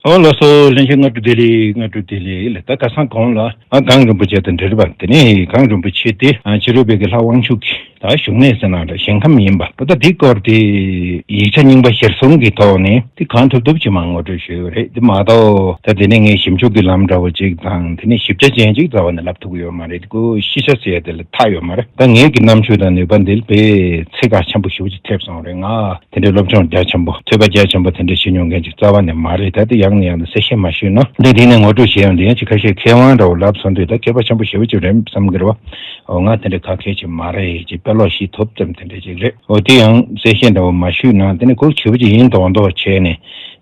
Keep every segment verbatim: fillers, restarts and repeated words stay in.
ཨོ་ལགས་སོ། ལྷན་རྒྱས་སྔ་དྲོ་བདེ་ལེགས། སྔ་དྲོ་བདེ་ལེགས་ལགས། ད་ཁ་སང་གོང་ལ་ཨ་གངས་རིན་པོ་ཆེ་དང་འབྲེལ་བ་དེ་ནས་གངས་རིན་པོ་ཆེ་དེ་ཨ་ཕྱི་རོལ་པའི་གི་ལྷ་དབང་ཕྱུག་གི་ད་བཞུགས་གནས་ཟེར་ན་འདྲ་ཞིང་ཁམས་ཡིན་པ་པོ་ད་འདི་སྐོར་དེ་ཡིག་ཆ་རྙིང་པ་གཞིར་བཟུང་གི་ཐོག་ནས་དེ་གང་ཐུབ་ཐུབ་ཅིག་མར་ངོ་སྤྲོད་ཞུས་ཡོད་རེད། དེ་མ་གཏོགས་ད་དེ་ནས་ངས་ཞིབ་འཇུག་གི་ལམ་འདྲ་བོ་ཅིག་དང་དེ་ནས་ཞིབ་ཆ་ཅན་ཅིག་རྩ་བ་ནས་ལབ་ཐུབ་ཀྱི་ཡོད་མ་རེད། དེ་ཁོ་ཤེས་བྱ་ཟེར་ཡ་དེ་ལ་མཐའ་ཡོད་མ་རེད། ད་ངེད་ཀྱི་རྣམ་དཔྱོད་དང་ནུས་པ་འདི་ལ་དཔེ་ཚད་བཀག་ཆེན་པོ་ཞེ་པོ་ཅིག་ཐེབས་སོང་རེད། ང་དེ་འདྲའི་སློབ་སྦྱོང་རྒྱ་ཆེན་པོ་ཐོས་པ་རྒྱ་ཆེན་པོ་དེ་འདྲ་བྱེད་མྱོང་མཁན་ཅིག་རྩ་བ་ནས་མ་རེད། ད་དེ་ཡང་ནས་ཡང་དུ་གསལ་བཤད་མ་ཞུས་ན་འདི་འདི་ནས་ངོ་སྤྲོད་བྱས་ཡོང་དེ་ཡང་ཅིག་ཁ་ཤས་མཁས་དབང་འདྲ་བོ་ལབ་སོང་དུས་ད་མཁས་པ་ཆེན་པོ་ཞེ་པོ་ཅིག་རེད་བསམ་གི་རེད་བ། འོ་ང་དེ་འདྲ་ག་གལ་ཅིག་མ་རེད། ཅིག་དཔེ་ཀློག་ཤེས་ཐུབ་ཙམ་དེ་འདྲ་ཅིག་རེད། འོ་དེ་ཡང་གསལ་བཤད་འདྲ་བོ་མ་ཞུས་ན་དེ་ནས་ཁོ་ཞེ་པོ་ཅིག་ཡིན་མདོག་མདོག་བྱས་ནས་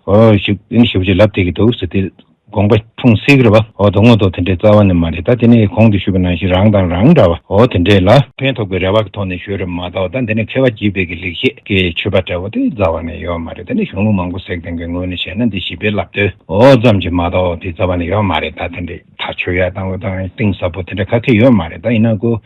འོ་ཞེ་ཞེ་པོ་ཅིག་ལབ་བསྡད་ཀྱི་འདུག་ཟེར་དེ། དགོངས་པ་འཁྲུངས་སྲིད་ཀྱི་རེད་བ། འོ་དོ་དངོས་ཐོག་དེ་འདྲའི་རྩ་བ་ནས་མ་རེད། ད་དེ་ནས་གོང་དུ་ཞུས་པ་ནང་བཞིན་རང་དང་རང་འདྲ་བ་འོ་དེ་འདྲས་ལ་ཕན་ཐོགས་པའི་རེ་བ་གི་ཐོག་ནས་ཞུས་རེད་མ་གཏོགས། ད་འདི་ནས་མཁས་པ་དགྱེས་པའི་གི་ལེགས་བཤད་ཀྱི་མཆོད་པ་འདྲ་བོ་དེ་རྩ་བ་ནས་ཡོད་མ་རེད། དེ་ནས་གཞུང་ལུགས་མང་པོ་ཟེར་མཁན་གྱི་ངོས་ནས་བྱས་ན་འདི་ཞིབ་པའི་ལབ་དོན་འོ་ཙམ་གྱིས་མ་གཏོགས་དེ་རྩ་བ་ནས་ཡོད་མ་རེད། ད་དེ་འདྲས་ཐག་ཆོད་ཡ་དང་འོ་དང་གཏིང་ཟབ་པོ་དེ་འདྲ་ག་གེ་ཡོད་མ་རེད། ད་ཡིན་ན་ཁོ་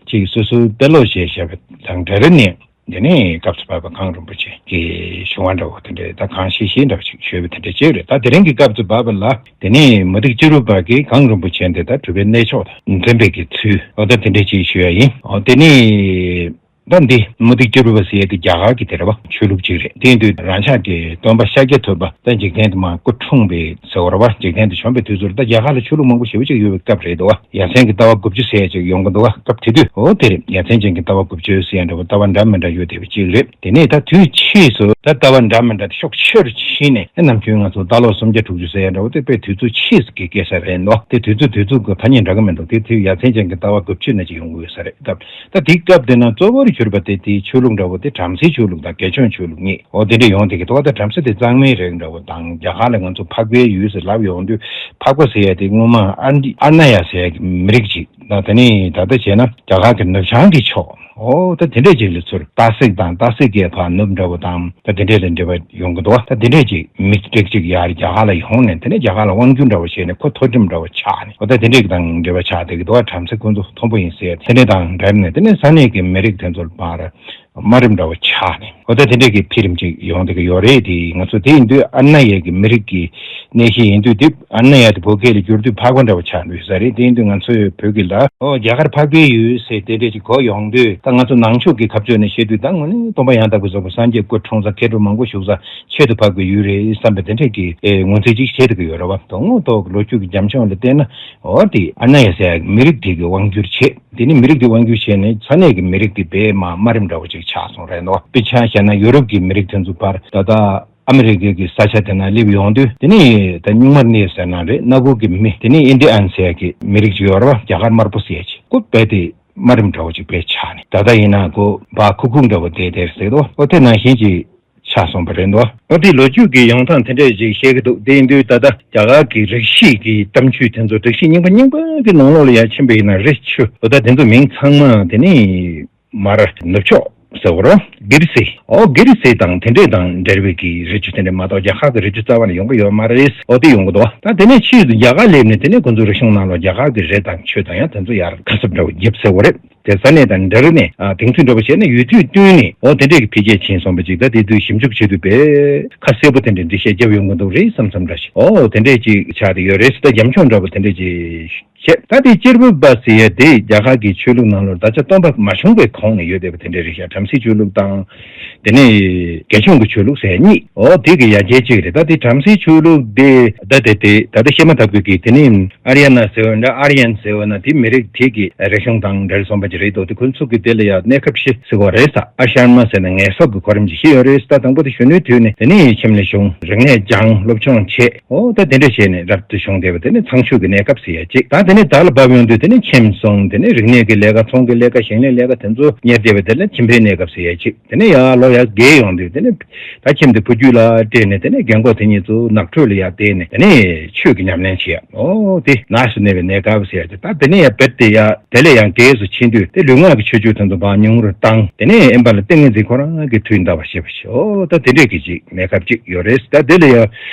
ཅིག་སོ་སོའི་དཔེ་ཀློག་བྱས་བཞག་པ་དང་འདྲ་རེད་ནས། དེ་ནས་སྐབས་སུ་བབ་པ་གངས་རིན་པོ་ཆེ་གི་བྱུང་བ་འདྲ་བོ་དེ་འདྲའི་ད་གང་ཤེས་ཤེས་འདྲ་བོ་ཅིག་ཤོད་པ་དེ་འདྲ་ཅིག་རེད། ད་དེ་རིང་གི་སྐབས་སུ་བབ་པ་ལ་དེ་ནས་མུ་སྟེགས་སྤྱི་རོལ་པ་གིས་གངས་རིན་པོ་ཆེ་འདི་ད་གྲུབ་པའི་གནས་མཆོག་དང་འཛིན་པའི་གི་ཚུལ་འོ་ད་དེ་འདྲ་ཅིག་ཞུ་ཡ་ཡིན། འོ་དེ་ནས་ད་འདི་མུ་སྟེགས་སྤྱི་རོལ་པ་ཟེར་ཡ་དེ་རྒྱ་གར་གི་དེ་རེད་བ། ཆོས་ལུགས་ཅིག་རེད། དེ་ཡིན་དུས་རང་ཅག་གི་སྟོན་པ་ཤཱཀྱ་ཐུབ་པ་ད་འཇིག་རྟེན་དུ་མར་སྐུ་འཁྲུངས་པའི་ཟེར་བ་རེད་བ། འཇིག་རྟེན་དུ་བྱོན་པའི་དུས་ཚོད་ལ་ད་རྒྱ་གར་ལ་ཆོས་ལུགས་མང་པོ་ཞེ་པོ་ཅིག་ཡོད་པའི་སྐབས་རེད་འདུག་བ། ཡ་མཚན་གྱི་ལྟ་བ་དགུ་བཅུ་ཟེར་ཡ་ཅིག་ཡོང་གི་འདུག་བ། སྐབས་དེ་དུས་འོ་དེ་རེད། ཡ་མཚན་ཅན་གྱི་ལྟ་བ་དགུ་བཅུ་ཟེར་ཡ་འདྲ་བོ་ལྟ་བ་འདྲ་མི་འདྲ་ཡོད་བསྡད་པ་ཅིག་རེད། དེ་ནས་ད་དུས་ཕྱིས་སུ་ད་ལྟ་བ་འདྲ་མི་འདྲ་དེ་ཤུགས་ཆེ་རུ་ཕྱིན་ནས་ནམ་རྒྱུན་ང་ཚོ་ལྟ་ལོག་སུམ་བརྒྱ་དྲུག་ཅུ་ཟེར་ཡ་འདྲ་བོ་དེ་དཔེ་དུས་ཚོད་ཕྱིས་སུ་གི་སྐད་ཆ་རེད་འདུག་དེ་དུས་ཚོད་དུས་ཚོད་ཀྱི་ཐ་སྙད་འདྲ་གི་མི་འདུག་དེ་དུས་ཡ་མཚན་ཅན་གྱི་ལྟ་བ་དགུ་བཅུ་ནས་ཅིག་ཡོང་གི་ཡོད་ས་རེད། སྐབས་ད་དེའི་སྐབས་དེ་ན་གཙོ་བོར་གྱུར་པ་དེ་དེའི་ཆོས་ལུགས་འདྲ་བོ་དེ་བྲམ་ཟེའི་ཆོས་ལུགས་དང་རྒྱ་ཆོས་ཆོས་ལུགས་གཉིས་འོ་དེ་འདྲ་ཡོང་བསྡད་ཀྱི་འདུག་ད་བྲམ་ཟེ་དེ་གཙང་མའི་རིགས་འདྲ་བོ་དང་རྒྱ་གར་ལ་ང་ཚོ་འཕགས་པའི་ཡུལ་ཟེར་ལབ་ཡོང་དུས་འཕགས་པ་ཟེར་ཡ་དེ་སྔོན་མ་ཨར་ཨར་ཎ་ཡ་ཟེར་ཡ་གི་མི་རིགས་ཅིག་ད་དེ་ནས་ད་ལྟ་བྱས་ན་རྒྱ་གར་གྱི་ནུབ་བྱང་གི་ཕྱོགས་འོ་ད་དེ་འདྲས་ཅིག་ལ་ཚུར་སྟག་གཟིག་དང་སྟག་གཟིག་གི་ཕར་ནུབ་འདྲ་བོ་དང་ད་དེ་འདྲས་ལ་འབྲེལ་བ་ཡོང་གི་འདུག་ད་དེ་འདྲས་ཅིག་མི་རིགས་ཅིག་ཡར་རྒྱ་གར་ལ་ཡོང་ནས་དེ་ནས་རྒྱ་གར་ལ་དབང་སྒྱུར་འདྲ་བོ་བྱས་ནས་ཁོ་ཐོ་འགྲམ་འདྲ་བོ་ཆགས་ནས་འོ་ད་དེ་འདྲས་ཀྱི་དང་འབྲེལ་བ་ཆགས་བསྡད་ཀྱི་འདུག་བྲམ་ཟེ་ཁོ་ཚོ་མཐོན་པོ་ཡིན་ཟེར་དེ་འདྲས་དང་འབྲེལ་ནས་དེ་ནས་ས་གནས་ཀྱི་མི་རིགས་དེ་ཚོར་ཕར་དམའ་རིམ་འདྲ་བོ་ཆགས་ནས་འོ་ད་དེ་འདྲས་ཀྱི་འཕེལ་རིམ་ཅིག་ཡོང་བསྡད་ཀྱི་ཡོད་རེད། དེ་ང་ཚོ་དེ་ཡིན་དུས་ཨར་ཎ་ཡའི་གི་མི་རིགས་ཀྱི་གནས་གཞི་ཡིན་དུས་དེ་ཨར་ཎ་ཡ་དེ་བོད་སྐད་ལ་བསྒྱུར་དུས་འཕགས་པ་འདྲ་བོ་ཆགས་འདུག་ས་རེད། དེ་ཡིན་དུས་ང་ཚོས་བོད་སྐད་ལ་ཨོ་རྒྱ་གར་འཕགས་པའི་ཡུལ་ཟེར་དེ་འདྲས་ཅིག་གོ་ཡོང་དུས་ད་ང་ཚོ་ནང་ཆོས་ཀྱི་ཁ་ཕྱོགས་ནས་བཤད་དུས་ད་དངོས་གནས་སྟོན་པ་ཡང་དག་པའི་གཟུགས་པོ་སངས་རྒྱས་སྐུ་འཁྲུངས་ས་མཁས་གྲུབ་མང་པོ་བཞུགས་ས་ཁྱད་དུ་འཕགས་པའི་ཡུལ་རེད་བསམ་པའི་དེ་འདྲས་ཀྱི་ཨེ་ངོས་འཛིན་ཅིག་བྱེད་ཐུབ་ཀྱི་ཡོད་རེད་བ། དོན་དངོས་ཐོག་གི་ལོ་རྒྱུས་ཀྱི་རྒྱབ་ལྗོངས་ལ་བལྟས་ན་ཨོ་དེ་ཨར་ཎ་ཡ་ཟེར་ཡ་མི་རིགས་དེ་གི་དབང་སྒྱུར་བྱེད། དེ་ནི་མི་རིགས་དེ་དབང་སྒྱུར་བྱས་ནས་ས་གནས་ཀྱི་མི་རིགས་དེ་དཔེ་མ་དམའ་རིམ་འདྲ་བོ་ཅིག་ཆགས་སོང་རེད་འདུག་དཔེ་ཆ་བཞག་ན་ཡུ་རོབ་ཀྱི་མི་རིགས་དེ་ཚོ་ཕར་ད་ལྟ་ཨ་མི་རི་ཀའི་གི་ས་ཆ་དེ་ན་སླེབས་ཡོང་དུས་དེ་ནི་ད་སྨྱུག་མ་ནི་ཟེར་ན་རེད། སྣ་སྒོར་གྱི་མི་དེ་ནི་ཨིན་ཌི་ཨན་ཟེར་གྱི་མི་རིགས་ཅིག་ཡོད་རེད་བ། རྒྱ་གར་དམར་པོ་ཟེར་ཅིག་ཁོ་དཔེ་དེ་དམའ་རིམ་འདྲ་བོ་ཅིག་དཔེ་ཆགས་ནས་ད་ལྟ་ཡིན་ན་ཁོ་བ་ཁུག་ཁུག་འདྲ་བོ་དེ་དེར་ཟེར་དོ་ཨོ་དེ་ནང་བཞིན་ཅིག་ཆགས་སོང་བ་རེད་འདུག་ཨོ་དེ་ལོ་རྒྱུས་ཀྱི་ཡོང་སྟངས་དེ་འདྲས་ཅིག་བཤད་ཀྱི་འདུག་དེ་ཡིན་དུས་ད་ལྟ་རྒྱ་གར་གྱི་རིག་གཞིས་ཀྱི་གཏམ་རྒྱུད་དེ་ཚོ་རིག་གཞི་རྙིང་པ་རྙིང་པ་གི་ནང་ལོགས་ལ་ཡར་ཕྱིན་པ་ཡིན་ན་རི་ཆུ་ཨོ་ད་དེ་ཚོ་མིང་ཚང་མ་དེ་ནི། མར་ནུབ་ཕྱོགས་ཟེར་བ་རོ། གྷི་རི་སི། ཨོ་གྷི་རི་སི་དང་དེ་འདྲས་དང་འབྲེལ་བའི་གི་རི་ཆུ་དེ་འདྲས་མ་གཏོགས་རྒྱ་གར་གི་རི་ཆུ་རྩ་བ་ནས་ཡོང་གི་ཡོད་མ་རེད། ཨོ་དེ་ཡོང་གི་འདུག་ད་དེ་ནས་ཕྱིས་སུ་རྒྱ་གར་སླེབས་ནས་དེ་ནས་ཁོ་ཚོའི་རིག་གཞུང་ནང་ལ་རྒྱ་གར་གི་རི་དང་ཆུ་དང་ཡང་དེ་ཚོ་ཡར་ཁ་གསབ་འདྲ་བོ་བརྒྱབ་ཟེར་བ་རེད། དེ་ས་གནས་དང་འབྲེལ་ནས་ཨ་དེང་དུས་འདྲ་བོ་བྱས་ན་ཡུལ་དུས་བསྟུན་ནས་ཨོ་དེ་འདྲས་ཀྱི་འཕེལ་རྒྱས་ཕྱིན་སོང་བ་ཅིག་ད་དེ་དུས་ཞིབ་འཇུག་བྱེད་དུས་དཔེ་ཁ་གསལ་པོ་དེ་འདྲས་འགྲེལ་བཤད་བརྒྱབ་ཡོང་གི་འདུག་རེད་བསམ་བསམ་འདྲ་ཞིག་ཨོ་དེ་འདྲས་ཅིག་ཆགས་བསྡད་ཡོད་རེད། ད་རྒྱབ་ལྗོངས་འདྲ་བོ་དེ་འདྲས་ཅིག་བྱས། ད་དེ་གཅེར་བུ་པ་ཟེར་ཡས་དེ་རྒྱ་གར་གྱི་ཆོས་ལུགས་ནང་ལོགས་ད་ཆ་སྟོན་པ་མ་བྱུང་བའི་གོང་ནས་ཡོད་བསྡད་པ་དེ་འདྲ་རེད་ཤག་བྲམ་ཟེའི་ཆོས་ལུགས་དང་། དེ་ནས་རྒྱ་གཞུང་གི་ཆོས་ལུགས་ཟེར་གཉིས། ཨོ་དེ་གི་ཡ་གྱལ་གཅིག་རེད། ད་དེ་བྲམ་ཟེའི་ཆོས་ལུགས་དེ་ད་དེ་དེ་ད་ལྟ་བཤད་མ་ཐག་གི་གི་དེ་ནས་ཨར་ཡ་ན་ཟེར་བ་འདྲ་ཨར་ཡན་ཟེར་བ་ན་དེ་མི་རིགས་དེ་གི་རིག་གཞུང་དང་འབྲེལ་སོང་བ་ཅིག་རེད་འདུག་དེ་ཁོ་ཚོ་གི་དེ་ལ་ཡ་གནས་སྐབས་ཤིག་ཟེར་བ་རེད་ས། ཨ་ཤར་མ་ཟེར་ན་ངལ་གསོ་གི་གོ་རིམ་ཅིག་ཤེས་ཡོད་རེད་ས། ད་དང་པོ་དེ་གཞོན་ནུའི་དུས་ནས་དེ་ནས་ཁྱིམ་ལ་ཞོན་རིག་གནས་སྦྱངས་སློབ་སྦྱོང་བྱས། ཨོ་ད་དེ་འདྲ་བྱས་ནས་རབ་ཏུ་བྱུང་བསྡད་པ་དེ་ནི་ཚངས་སྤྱོད་ཀྱི་གནས་སྐབས་ཟེར་ཡ་གཅིག་ད་དེ་ནི་བདག་ལ་བབས་ཡོང་དུས་དེ་ནི་ཁྱིམ་སོང་། དེ་ནི་རིག་གནས་ཀྱི་ལས་ཀ་ཚོང་གི་ལས་ཀ་ཞིང་ལས་ལས་ཀ་དེ་ཚོ་གཉེར་བསྡད་པ་དེ་ལ་ཁྱིམ་པའི་གནས་སྐབས་ཟེར་ཡ་གཅིག་དེ་ནི་ཡར་ལོ་ཡར་རྒས་ཡོང་དུས་དེ་ནི་ད་ཁྱིམ་དེ་བུ་རྒྱུད་ལ་སྤྲད་ནས་དེ་ནི་རྒན་གོག་དེ་གཉིས་ཚོ་ནགས་ཁྲོད་ལ་ཡར་བསྡད་ནས་དེ་ནི་ཆོས་ཀྱི་ཉམས་ལེན་བྱེད་ཡ། ཨོ་དེ་ནགས་སུ་གནས་པའི་གནས་སྐབས་ཟེར་ཡ་གཅིག་ད་དེ་ནི་ཡར་བེད་དེ་ཡ་དེ་ལས་ཡང་རྒས་སུ་ཕྱིན་དུས་དེ་ལུས་ངག་གི་ཆོས་སྤྱོད་དེ་ཚོ་བག་ཉུང་རུ་བཏང་། དེ་ནི་དབེན་པ་ལ་ཏིང་ངེ་འཛིན་ཁོ་རང་གི་དུས་འདའ་བར་བྱེད་པ་ཞིག་ཨོ་ད་དེ་འདྲས་ཀྱི་ཅིག་གནས་སྐབས་ཅིག་ཡོད་རེད། ད་དེ་ལ་ཡང་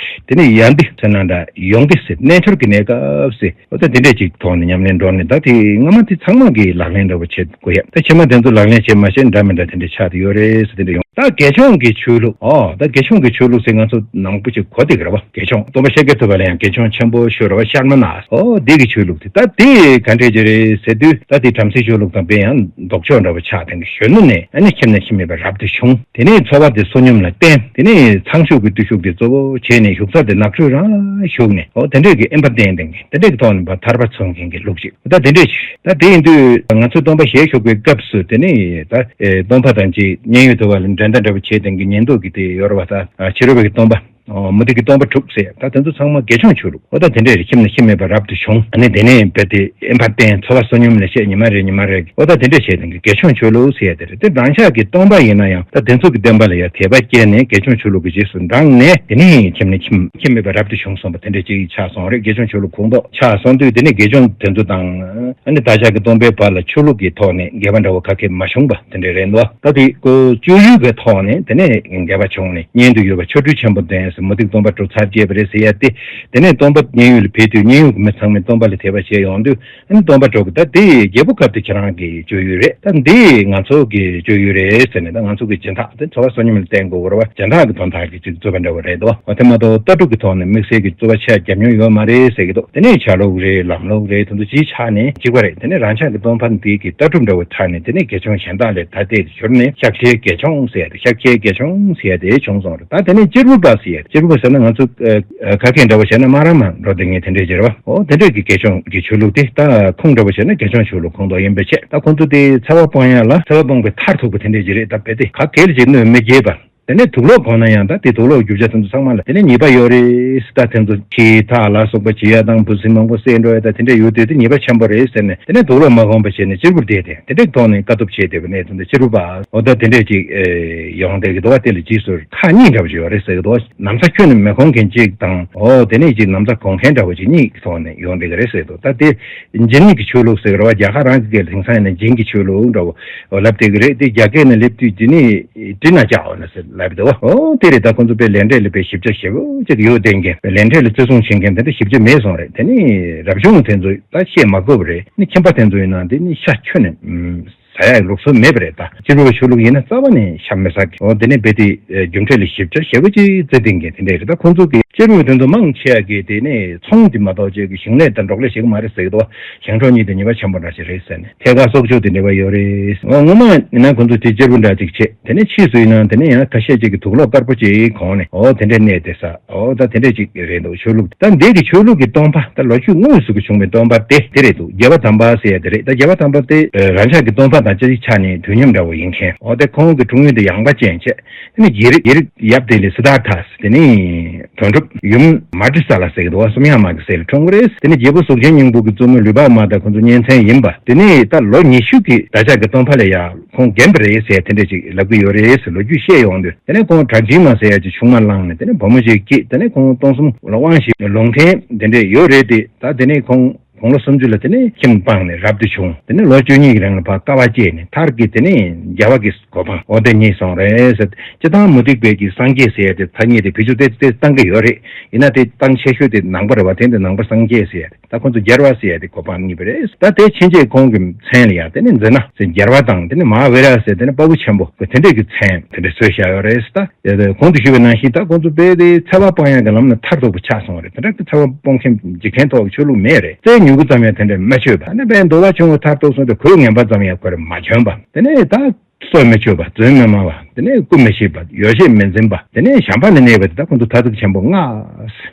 དེ་ནས་ཡ་འདི་ཚེ་ན་འདྲ་ཡོང་འདི་ཟེར་རྣལ་འབྱོར་གྱི་གནས་སྐབས་ཟེར་ཨོ་ད་དེ་འདྲས་ཅིག་ཐོག་ནས་ཉམས་ལེན་འགྲོ་ནས་ད་དེ་སྔ་མ་དེ་ཚང་མ་གིས་ལག་ལེན་འདྲ་བོ་བྱེད་དགོས་ཡ། ད་ཕྱི་མ་དེ་ཚོ་ལག་ལེན་བྱེད་མ་བྱེད་འདྲ་མི་འདྲ་དེ་འདྲས་ཆགས་བསྡད་ཡོད་རེད་ཟེར་དེ་འདྲས་ཡོང་། ད་དགེ་སྦྱོང་གི་ཆོས་ལུགས། ཨོ་ད་དགེ་སྦྱོང་གི་ཆོས་ལུགས་ཟེར་ང་ཚོ་ནང་པ་ཅིག་གོ་བསྡད་ཀྱི་རེད་བ། དགེ་སྦྱོང་སྟོན་པ་ཤཱཀྱ་ཐུབ་པ་ལ་ཡང་དགེ་སྦྱོང་ཆེན་པོ་ཞུ་རེད་བ། ཤར་མ་ནག། ཨོ་འདི་གི་ཆོས་ལུགས་དེ་ད་དེ་ག་འདྲས་ཅིག་རེད་ཟེར་དུས། ད་དེ་བྲམ་ཟེའི་ཆོས་ལུགས་དང་དཔེ་ཡང་ལྡོག་ཕྱོགས་འདྲ་བོ་ཆགས་དེ་གི་གཞོན་ནུ་ནས་ཨ་ནི་ཁྱིམ་ནས་ཁྱིམ་མེད་པ་རབ་ཏུ་བྱུང་། དེ་ནས་འཚོ་བ་དེ་བསོད་སྙོམས་ལ་བརྟེན། དེ་ནས་ཚངས་སྤྱོད་ཀྱི་བརྟུལ་ཞུགས་དེ་གཙོ་བོ་བྱས་ནས་བཞུགས་ས་དེ་ནགས་ཁྲོད་རང་བཞུགས་ནས། ཨོ་དེ་འདྲས་ཀྱི་དབེན་པ་བསྟེན་དེ་གི་དེ་འདྲས་ཀྱི་ཐོག་ནས་ཕར་ཐར་པ་འཚོལ་མཁན་གྱི་ལུགས་ཅིག། ད་དེ་འདྲས་ཤིག། ད་དེ་ཡིན་དུས་ང་ཚོའི་སྟོན་པ་ཞལ་བཞུགས་པའི་སྐབས་སུ་དེ་ནས་ད་ཨེ་སྟོན་པ་དང་གཅིག་མཉན་ཡོད་དུ་བ་ལ་འགྲན་ཟླ་འདྲ་བོ་བྱས་དེང་གི་ཉན་ཐོས་ཀྱི་དེ་ཡོད་རེད་བ། ད་ཕྱི་རོལ་པའི་སྟོན་པ། ཨོ་མུ་སྟེགས་ཀྱི་སྟོན་པ་དྲུག་ཟེར། ད་དེ་ཚོ་ཚང་མ་དགེ་སྦྱོང་ཆོས་ལུགས། ཨོ་ད་དེ་འདྲས་རེད། ཁྱིམ་ནས་ཁྱིམ་མེད་པར་རབ་ཏུ་བྱུང་། ཨ་ནི་དེ་ནས་རྦད་དེ་དབེན་པར་བསྟེན། འཚོ་བ་བསོད་སྙོམས་ལ་བྱས། ཉི་མ་རེ་ཉི་མ་རེ་ཨོ་ད་དེ་འདྲས་བྱས་དེང་གི་དགེ་སྦྱོང་ཆོས་ལུགས་ཟེར་ཡ་དེ་རེད། དེ་རང་ཅག་གི་སྟོན་པ་ཡིན་ན་ཡང་ད་དེ་ཚོ་གི་བསྟན་པ་ལ་ཡང་དད་པ་སྐྱེས་ནས་དགེ་སྦྱོང་ཆོས་ལུགས་ཀྱི་རྗེས་སུ་འབྲངས་ནས། དེ་ནས་ཁྱིམ་ནས་ཁྱིམ་ཁྱིམ་མེད་པར་རབ་ཏུ་བྱུང་སོང་བ་དེ་འདྲས་ཅིག་ཆགས་སོང་རེད། དགེ་སྦྱོང་ཆོས་ལུགས་ཁོངས་གཏོགས་ཆགས་སོང་དུས། དེ་ནས་དགེ་སྦྱོང་དེ་ཚོ་དང་ཨ་ནི་བདག་ཅག་གི་སྟོན་པའི་བར་ལ་ཆོས་ལུགས་ཀྱི་ཐོག་ནས་འགལ་བ་འདྲ་བོ་ག་གེ་མ་བྱུང་བ་དེ་འདྲས་རེད་འདུག། ད་དེ་ཀོ་སྤྱོད་ཡུལ་གྱི་ཐོག་ནས་དེ་ནས་འགལ་བ་བྱུང་ནས། མཉན་དུ་ཡོད་པ་ཆོ་འཕྲུལ་ཆེན་པོ་ལྡན་ཟེར། མུ་སྟེགས་སྟོན་པ་དྲུག་ཚར་བཅད་པ་རེད་ཟེར་ཡ་དེ། དེ་ནས་སྟོན་པ་མཉན་ཡོད་ལ་ཕེབས་དུས་མཉན་ཡོད་ཀྱི་མི་ཚང་མས་སྟོན་པ་ལ་དད་པ་བྱས་ཡོང་དུས། ཨ་ནི་སྟོན་པ་དྲུག་གིས་ད་དེ་རྒྱལ་པོ་སྐབས་དེ་ཁྱེད་རང་གི་སྤྱོད་ཡུལ་རེད། ད་འདི་ང་ཚོ་གི་སྤྱོད་ཡུལ་རེད་ཟེར་ནས། ད་ང་ཚོ་གི་སྦྱིན་བདག་དེ་འཚོ་བ་བསོད་སྙོམས་ལ་བརྟེན་དགོས་རེད་བ། སྦྱིན་བདག་གི་དོན་དག་གི་ཅིག་རྩོད་པ་འདྲ་བོ་རེད་འདུག། འོ་དེ་མ་གཏོགས་ལྟ་གྲུབ་ཀྱི་ཐོག་ནས་དམིགས་བསལ་གྱི་རྩོད་པ་ཆ་བརྒྱབ་མྱོང་ཡོད་མ་རེད་ཟེར་གྱི་འདུག། དེ་ནས་ཆ་ལུགས་རེད། ལམ་ལུགས་རེད། དེ་ཚོ་སྤྱིའི་ཆ་ནས་གཅིག་པ་རེད། དེ་ནས་རང་ཅག་གི་སྟོན་པ་འདི་གི་ལྟ་གྲུབ་འདྲ་བོ་ཆ་ནས། དེ་ནས་དགེ་སྦྱོང་གཞན་དག་ལས་ཐ་དད་དུ་གྱུར་ནས་ཤཱཀྱའི་དགེ་སྦྱོང་ཟེར་ཡ་དེ། ཤཱཀྱའི་དགེ་སྦྱོང་ཟེར་ཡ་དེ་བྱུང་སོང་རེད། ད་དེ་ནས་གཅེར་བུ་པ་ཟེར་ཡ། གཅེར་བུ་པ་ཟེར་ན་ང་ཚོ་ཨ་ཨ་ག་གེ་འདྲ་བོ་བྱས་ན་སྨ་ར་མ་འགྲོ་བསྡད་མཁན་དེ་འདྲས་ཅིག་རེད་བ། འོ་དེ་འདྲས་ཀྱི་དགེ་སྦྱོང་གི་ཆོས་ལུགས་དེ། ད་ཁོང་འདྲ་བོ་བྱས་ན་དགེ་སྦྱོང་ཆོས་ལུགས་ཁོངས་གཏོགས་ཡིན་པའི་ཕྱིར། ད་ཁོང་ཚོ་དེ་འཚེ་བ་སྤོང་ཡ་ལ་འཚེ་བ་སྤོང་བའི་མཐར་ཐུག་པ་དེ་འདྲས་ཅིག་རེད། ད་རྦད་དེ་ག་གེ་ལ་ཅིག་གནོད་མི་བྱེད་པ། དེ་ནས་དུག་ལོག་གོན་ན་ཡང་ད་དེ་དུག་ལོག་རྒྱུ་ཆ་དེ་ཚོ་ཚང་མ་ལ་དེ་ནས་ཉེས་པ་ཡོད་རེད། ད་དེ་ཚོ་ཁྱི་ཐག་ལ་སོགས་པ་བྱེད་ཡ་དང་འབུ་སྲིན་མང་པོ་བསད་འགྲོ་ཡ་ད་དེ་འདྲས་ཡོད་དུས་དེ་ཉེས་པ་ཆེན་པོ་རེད་ཟེར་ནས། དེ་ནས་དུག་ལོག་མ་གོན་པ་བྱས་ནས་གཅེར་བུར་བསྡད་དེ་དེ་འདྲས་ཐོག་ནས་དཀའ་ཐུབ་བྱས་བསྡད་པ་ནས། དེ་འདྲས་གཅེར་བུ་པ་འོ་ད་དེ་འདྲས་ཅིག་ཨེ་ཡོང་བསྡད་ཀྱི་འདུག་བ། དེ་ལ་རྗེས་སུ་ཁག་གཉིས་འདྲ་བོ་ཅིག་ཡོད་རེད་ཟེར་གྱི་འདུག། ན་བཟའ་ཁྱོན་ནས་མི་གོན་མཁན་གཅིག་དང་། འོ་དེ་ནས་ཅིག་ན་བཟའ་གོན་མཁན་འདྲ་བོ་ཅིག་གཉིས་ཀྱི་ཐོག་ནས་ཡོང་བསྡད་ཀྱི་རེད་ཟེར་གྱི་འདུག། ད་དེ་ཇི་ནི་གི་ཆོས་ལུགས་ཟེར་གྱི་རེད་བ། རྒྱ་གར་རང་གི་སྐད་ལ་དེང་སང་ཡིན་ན་ཇིན་གྱི་ཆོས་ལུགས་འདྲ་བོ་ལབ་བསྡད་ཀྱི་རེད། དེ་རྒྱ་སྐད་ནས་སླེབས་དུས་དེ་ནི་ཏྲི་ན་ཅའོ་ན་ཟེར་ལབ་འདུག་བ། འོ་དེ་རེད། ད་ཁོང་ཚོ་དཔེ་ལས་འབྲས་ལ་དཔེ་ཞིབ་ཆ་ཞེ་པོ་ཅིག་ཡོད་བསྡད་མཁན། ལས་འབྲས་ལ་བརྩི་སྲུང་བྱེད་མཁན་དེ་འདྲ་ཞིབ་ཆ་མེད་སོང་རེད། དེ་ནི་རབ་བྱུང་དེ་ཚོ་ད་བཤད་མ་དགོས་པ་རེད། ནི་ཁྱིམ་པ་དེ་ཚོ་ཡིན་ན་དེ་ནི་ཤ་ཁྱོན་ནས་ཨུམ་ཟ་ཡག་ལུགས་སྲོལ་མེད་པ་རེད། ད་གཅེར་བུ་པའི་ཆོས་ལུགས་ཡིན་ན་རྩ་བ་ནས་ཤ་མི་ཟ་གི། འོ་དེ་ནི་རྦད་དེ་རྒྱུ་འབྲས་ལ་ཞིབ་ཆ་ཞེ་པོ་ཅིག་བརྩི་བསྡད་མཁན་དེ་འདྲ་རེད། ད་ཁོང་ཚོ་གི་གཅེར་བུ་དེ་ཚོ་མང་ཆེ་བ་གི་དེ་ནི་ཚོང་དེ་མ་གཏོགས་ཅིག་གི་ཞིང་ལས་དང་འབྲོག་ལས་བྱེད་གི་མ་རེད་ཟེར་གི་འདུག། ཞིང་འབྲོག་གཉིས་དེ་ཉེས་པ་ཆེན་པོ་འདྲ་ཞིག་རེད་ཟེར་ནས། ཐད་ཀར་སྲོག་སྐྱོབ་དེ་འདྲ་བ་ཡོད་རེད། འོ་ངོ་མ་ཡིན་ན་ཁོང་ཚོ་དེ་གཅེར་བུ་འདྲ་ཅིག་བྱེད། དེ་ནས་ཕྱིས་སུ་ཡིན་ན་དེ་ནས་ཡང་ཁ་ཤས་ཅིག་གིས་དུག་ལོག་དཀར་པོ་ཅིག་གོན་ནས། འོ་དེ་འདྲས་གནས་བསྡད་ས། འོ་ད་དེ་འདྲས་ཅིག་རེད་འདུག། ཆོས་ལུགས་ད་འདི་གི་ཆོས་ལུགས་ཀྱི་སྟོན་པ་ད་ལོ་རྒྱུས་དངོས་སུ་གི་བྱུང་བའི་སྟོན་པ་དེ་དེ་རེད་འདུག། རྒྱལ་བ་དམ་པ་ཟེར་ཡ་དེ་རེད། ད་རྒྱལ་བ་དམ་པ་དེ་ཨ་རང་ཅག་གི་སྟོན་པ་དང་ཅིག་ཆ་ནས་དུས་མཉམ་འདྲ་བོ་ཡིན་མཁན། འོ་དེ་ཁོང་གི་འཁྲུངས་ཡུལ་དེ་ཡངས་པ་ཅན་བྱས། དེ་ནས་རྒྱལ་རིགས་རྒྱལ་རིགས་ཡབ་དེ་ལས་སི་ད་ཐ། དེ་ནས་དོན་གྲུབ་ཡུམ་མ་ཏྲི་ས་ལ་ཟེར་གི་འདུག་བ། གསུམ་ཡང་མ་གི་སྲས་ལ་འཁྲུངས་པ་རེད། དེ་ནས་རྒྱལ་པོ་གཟུགས་ཅན་སྙིང་པོ་གི་བཙུན་མོ་ལུས་འཕགས་མ་དང་ཁོང་ཚོ་གཉེན་ཚན་ཡིན་པ། དེ་ནས་ད་ལོ་ཉི་ཤུ་གི་བདག་ཅག་གི་སྟོན་པ་ལ་ཡ་ཁོང་རྒན་པ་རེད་ཟེར་དེ་འདྲ་ཅིག་ལབ་གི་ཡོད་རེད་ཟེར་ལོ་རྒྱུས་བཤད་ཡོང་དུས། དེ་ནས་ཁོང་གྲགས་འཇིགས་མ་ཟེར་ཡ་ཅིག་ཆུང་མ་བླངས་ནས། དེ་ནས་བུ་མོ་ཅིག་སྐྱེས། དེ་ནས་ཁོང་སྟོང་གསུམ་ལ་དབང་ཞིག་ལུང་བསྟན་དེ་འདྲས་ཡོད་རེད་དེ། ད་དེ་ནས་ཁོང་དགུང་ལོ་སུམ་ཅུ་ལ་དེ་ནས་ཁྱིམ་སྤངས་ནས་རབ་ཏུ་བྱུང་། དེ་ནས་ལོ་བཅུ་གཉིས་ཀྱི་རིང་ལ་ཕར་དཀའ་བ་སྤྱད་ནས་མཐར་གྱིས་དེ་ནས་རྒྱལ་བ་གི་གོ་འཕང་འོ་དེ་བརྙེས་སོང་རེད་ཟེར། སྤྱིར་བཏང་མུ་སྟེགས་པའི་གི་སངས་རྒྱས་ཟེར་ཡ་དེ་ཐ་སྙད་དེ་བེད་སྤྱོད་ཏོག་ཙམ་བཏང་གི་ཡོད་རེད། ཡིན་ན་དེ་གཏམ་ཆེ་ཤོས་དེ་ནང་པ་རེད་བ། དེ་འདི་ནང་པ་སངས་རྒྱས་ཟེར་ཡ་དེ། ད་ཁོང་ཚོ་རྒྱལ་བ་ཟེར་ཡ་དེ་གོ་འཕང་བརྙེས་པ་རེད། ད་དེ་ཕྱིན་ཆད་ཁོང་གི་མཚན་ལ་ཡ་དེ་ནས་མཛེ་ན་ཟེར་རྒྱལ་བ་དང་། དེ་ནས་མ་ཧཱ་བི་ར་ཟེར་དེ་ནས་དཔའ་བོ་ཆེན་པོ་གི་དེ་འདྲས་ཀྱི་མཚན་དེ་འདྲས་གསོལ་བཞག་ཡོད་རེད། ད་གོང་དུ་ཞུས་པའི་ནང་བཞིན་ད་ཁོང་ཚོ་དཔེ་དེ་འཚེ་བ་སྤང་ཡག་གི་ལམ་ལ་མཐར་ཐུག་པ་ཆགས་སོང་བ་རེད། དེ་འདྲ་འཚེ་བ་སྤོང་མཁན་འཇིག་རྟེན་ཐོག་གི་ཆོས་ལུགས་མེད་རེད། རྩྭའི་མྱུ་གུ་ཙམ་ཡང་དེ་འདྲས་མ་མཆོད་པ། ཨ་ནི་དཔེ་འདུལ་བ་ཆུང་ངུ་མཐར་ཐུག་སོང་སྟེ་གོས་ངན་པ་ཙམ་ཡང་ཁོ་རང་མ་གྱོན་པ། དེ་ནས་ད་སྲོག་མི་གཅོད་པ། རྫུན་མི་སྨྲ་བ། དེ་ནས་རྐུ་མི་བྱེད་པ། ཡོ་བྱད་མི་འཛིན་པ། དེ་ནས་བྱམས་པ་ལ་གནས་པ་དེ་ད་ཁོང་ཚོ་མཐར་ཐུག་ཆེན་པོ་ལྔ།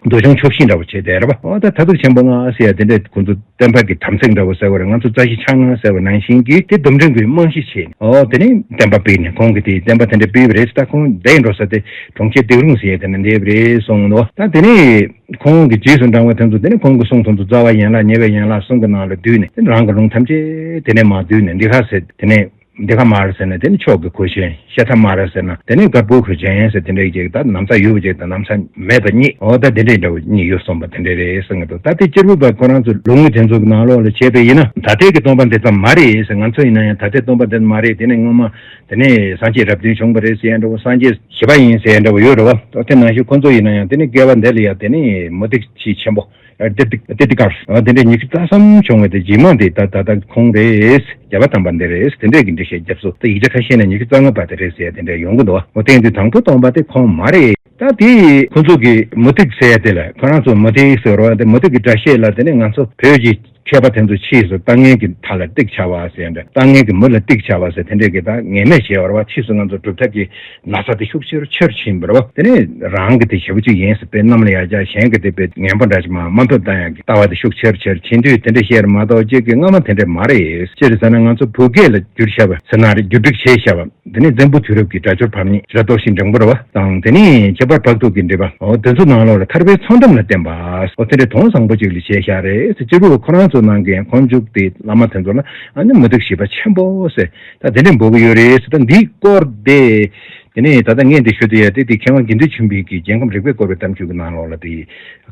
མདོ་ཆུང་ཆོག་ཤེས་འདྲ་བོ་བྱས་བསྡད་རེད་པ། འོ་ད་མཐར་ཐུག་ཆེན་པོ་ལྔ་ཟེར་ཡ་དེ་འདྲས་ཁོང་ཚོ་བསྟན་པ་གི་དམ་ཚིག་འདྲ་བོ་ཟེར་བ་རེད། ང་ཚོ་རྩ་ཤེ་ཆང་ལྔ་ཟེར་བ་ནང་བཞིན་གྱི་དེ་དུམ་སྒྲིལ་གྱི་རྨང་གཞི་བྱས་ནས། འོ་དེ་ནས་བསྟན་པ་སྤེལ་ནས་ཁོང་གིས་དེ་བསྟན་པ་དེ་འདྲ་སྤེལ་བ་རེད། ད་ཁོང་བསྡད་འགྲོ་ས་དེ་གྲོང་ཁྱེར་སྡིག་རུང་ཟེར་ཡ་དེ་ནས་བསྡད་པ་རེད་གསུངས་འདུག། ད་དེ་ནས་ཁོང་གི་རྗེས་སུ་འབྲང་བ་དེ་ཚོ་དེ་ནས་ཁོང་གི་གསུང་དེ་ཚོ་རྩ་བ་ཡན་ལག་ཉེ་བའི་ཡན་ལག་གསུམ་གྱི་ནང་ལ་བསྡུས་ནས། དེ་རང་གི་ལུང་ཐམས་ཅད་དེ་ནས་མར་བསྡུས་ནས། འདི་ཁ་ཟེར་དེ་ནས། འདི་ཁ་མར་ཟེར་ན་དེ་ནི་མཆོག་གི་གོས་ཆེན། ཤ་ཐ་མར་ཟེར་ན་དེ་ནི་དཀར་པོའི་གོས་ཆེན་ཟེར། དེ་འདྲའི་ཅིག་ད་ན་བཟའ་ཡོད་པ་ཅིག་དང་ན་བཟའ་མེད་པ་གཉིས། འོ་ད་དེ་འདྲའི་འདྲ་བོ་གཉིས་ཡོད་སོང་བ་དེ་འདྲ་རེད་གསུང་གི་འདུག། ད་དེ་གཅེར་བུ་པ་ཁོ་རང་ཚོ་ལུང་དེ་ཚོ་གི་ནང་ལོགས་ལ་བྱས་པ་ཡིན་ན། ད་ལྟའི་གི་སྟོན་པ་འདི་ཙམ་མ་རེད་ཟེར། ང་ཚོ་ཡིན་ན་ཡང་ད་ལྟའི་སྟོན་པ་འདི་ཙམ་མ་རེད། དེ་ནི་སྔོན་མ་དེ་ནི་སངས་རྒྱས་རབས་བདུན་བྱུང་བ་རེད་ཟེར་ཡ་འདྲ་བོ། སངས་རྒྱས་བཞི་པ་ཡིན་ཟེར་ཡ་འདྲ་བོ་ཡོད་རེད་བ། ད་དེ་ནང་བཞིན་ཁོ་ཚོ་ཡིན་ན་ཡང་དེ་ནི་བསྐལ་པ་འདི་ལ་ཡང་དེ་ནི་མུ་སྟེགས་ཆེས་ཆེན་པོ། ཏེ་ཏི་ཏེ་ཏི་ཀར་དེ་འདྲས་ཉི་ཤུ་རྩ་གསུམ་བྱུང་བའི་དེ་རྗེས་མ་དེ་ད་ད་ད་ཁོང་རེད། རྒྱལ་བ་དམ་པ་འདི་རེད། དེ་འདྲས་ཀྱི་འགྲེལ་བཤད་རྒྱབ་སོ། ད་ཡིག་ཆ་ཁ་ཤས་ནས་ཉི་ཤུ་རྩ་ལྔ་པ་དེ་རེད་ཟེར་དེ་འདྲས་ཡོང་གི་འདུག་འོ་དེ་འདི་དང་པོ་སྟོན་པ་དེ་ཁོང་མ་རེད། ད་དེ་ཁོ་ཚོ་གི་མུ་ཏིག་ཟེར་ཡ་དེ་ལ་ཁོ་རང་ཚོ་མུ་ཏིག་ཟེར་བ་དེ་མུ་ཏིག་གི་སྒྲ་བཤད་ལ་དེ་ནས་ང་ཚོ་བོད་ཀྱི་མཁས་པ་དེ་ཚོ་ཕྱིས་སུ་ལྟ་ངན་གྱི་མཐའ་ལ་ཏིག་བྱ་བ་ཟེར་འདྲ། ལྟ་ངན་གྱི་མུ་ལ་ཏིག་བྱ་བ་ཟེར་དེ་འདྲས་ཀྱི་ད་ངན་སྨྲས་བྱས་པ་རེད་བ། ཕྱིས་སུ་ང་ཚོ་སྒྲུབ་ཐབས་ཀྱི་ན་ཚ་དེ་ཤུགས་ཆེ་རུ་ཆེ་རུ་ཕྱིན་པ་རེད་བ། དེ་ནས་རང་གི་དེ་ཞེ་པོ་ཅིག་ཡིན་ཟེར་དཔེ་གནམ་ལ་ཡར་བཀྱག་གཞན་གྱི་དེ་དཔེ་ངན་པ་འདྲ་ཅིག་མ་མ་ཕེབས་བཏང་ཡག་གི་ལྟ་བ་དེ་ཤུགས་ཆེ་རུ་ཆེ་རུ་ཕྱིན་དུས་དེ་འདྲས་བཤད་རེད་མ་གཏོགས་ཅིག་གི་སྔ་མ་དེ་འདྲས་མ་རེད། ཅི་རེད་ཟེར་ན་ང་ཚོ་བོད་སྐད་ལ་བསྒྱུར་བཞག་པ་ཟེར་ན་རེད། བསྒྱུར་སྒྲིག་བྱས་བཞག་པ། དེ་ནས་འཛམ་བུ་དུས་རབས་ཀྱི་སྒྲ་སྦྱོར་ཕབ་ནི་ཞེ་དྲག་གཏོར་ཞིང་འགྲེང་བུ་རེད་བ་དང་། དེ་ནས་ཁྱད་པར་འཕགས་ཚོགས་ཀྱི་འགྲེལ་པ། འོ་དེ་ཚོ་ནང་ལོགས་ལ་ཐར་པའི་ཚོགས་འགྲམ་ལ་བསྟན་པ། འོ་དེ་འདྲའི་དོན་བཟང་པོ་ཅིག་ལ་བྱས་བཞག་རེད་ཟེར། སྤྱིར་བོད་ཁོ་རང་ཚོ་ནང་གི་ཡང་ཁོང་ཆུག་དེ་བླ་མ་དེ་ཚོ་ལ་ཨ་ནི་མུ་སྟེགས་བཞི་པ་ཆེན་པོ་ཟེར་ད་དེ་འདྲའི་འབོད་ཀྱི་ཡོད་རེད་ཟེར། ད་འདིའི་སྐོར་དེ་དེ་ནས་ད་ལྟ་ངས་འདི་ཞུ་དུས་ཡ་དེ་དེ་མཁས་དབང་དགེ་འདུན་ཆོས་འཕེལ་གྱི་རྒྱལ་ཁམས་རིག་པའི་བསྐོར་བའི་གཏམ་རྒྱུད་ཀྱི་ནང་ལོགས་ལ་དེ་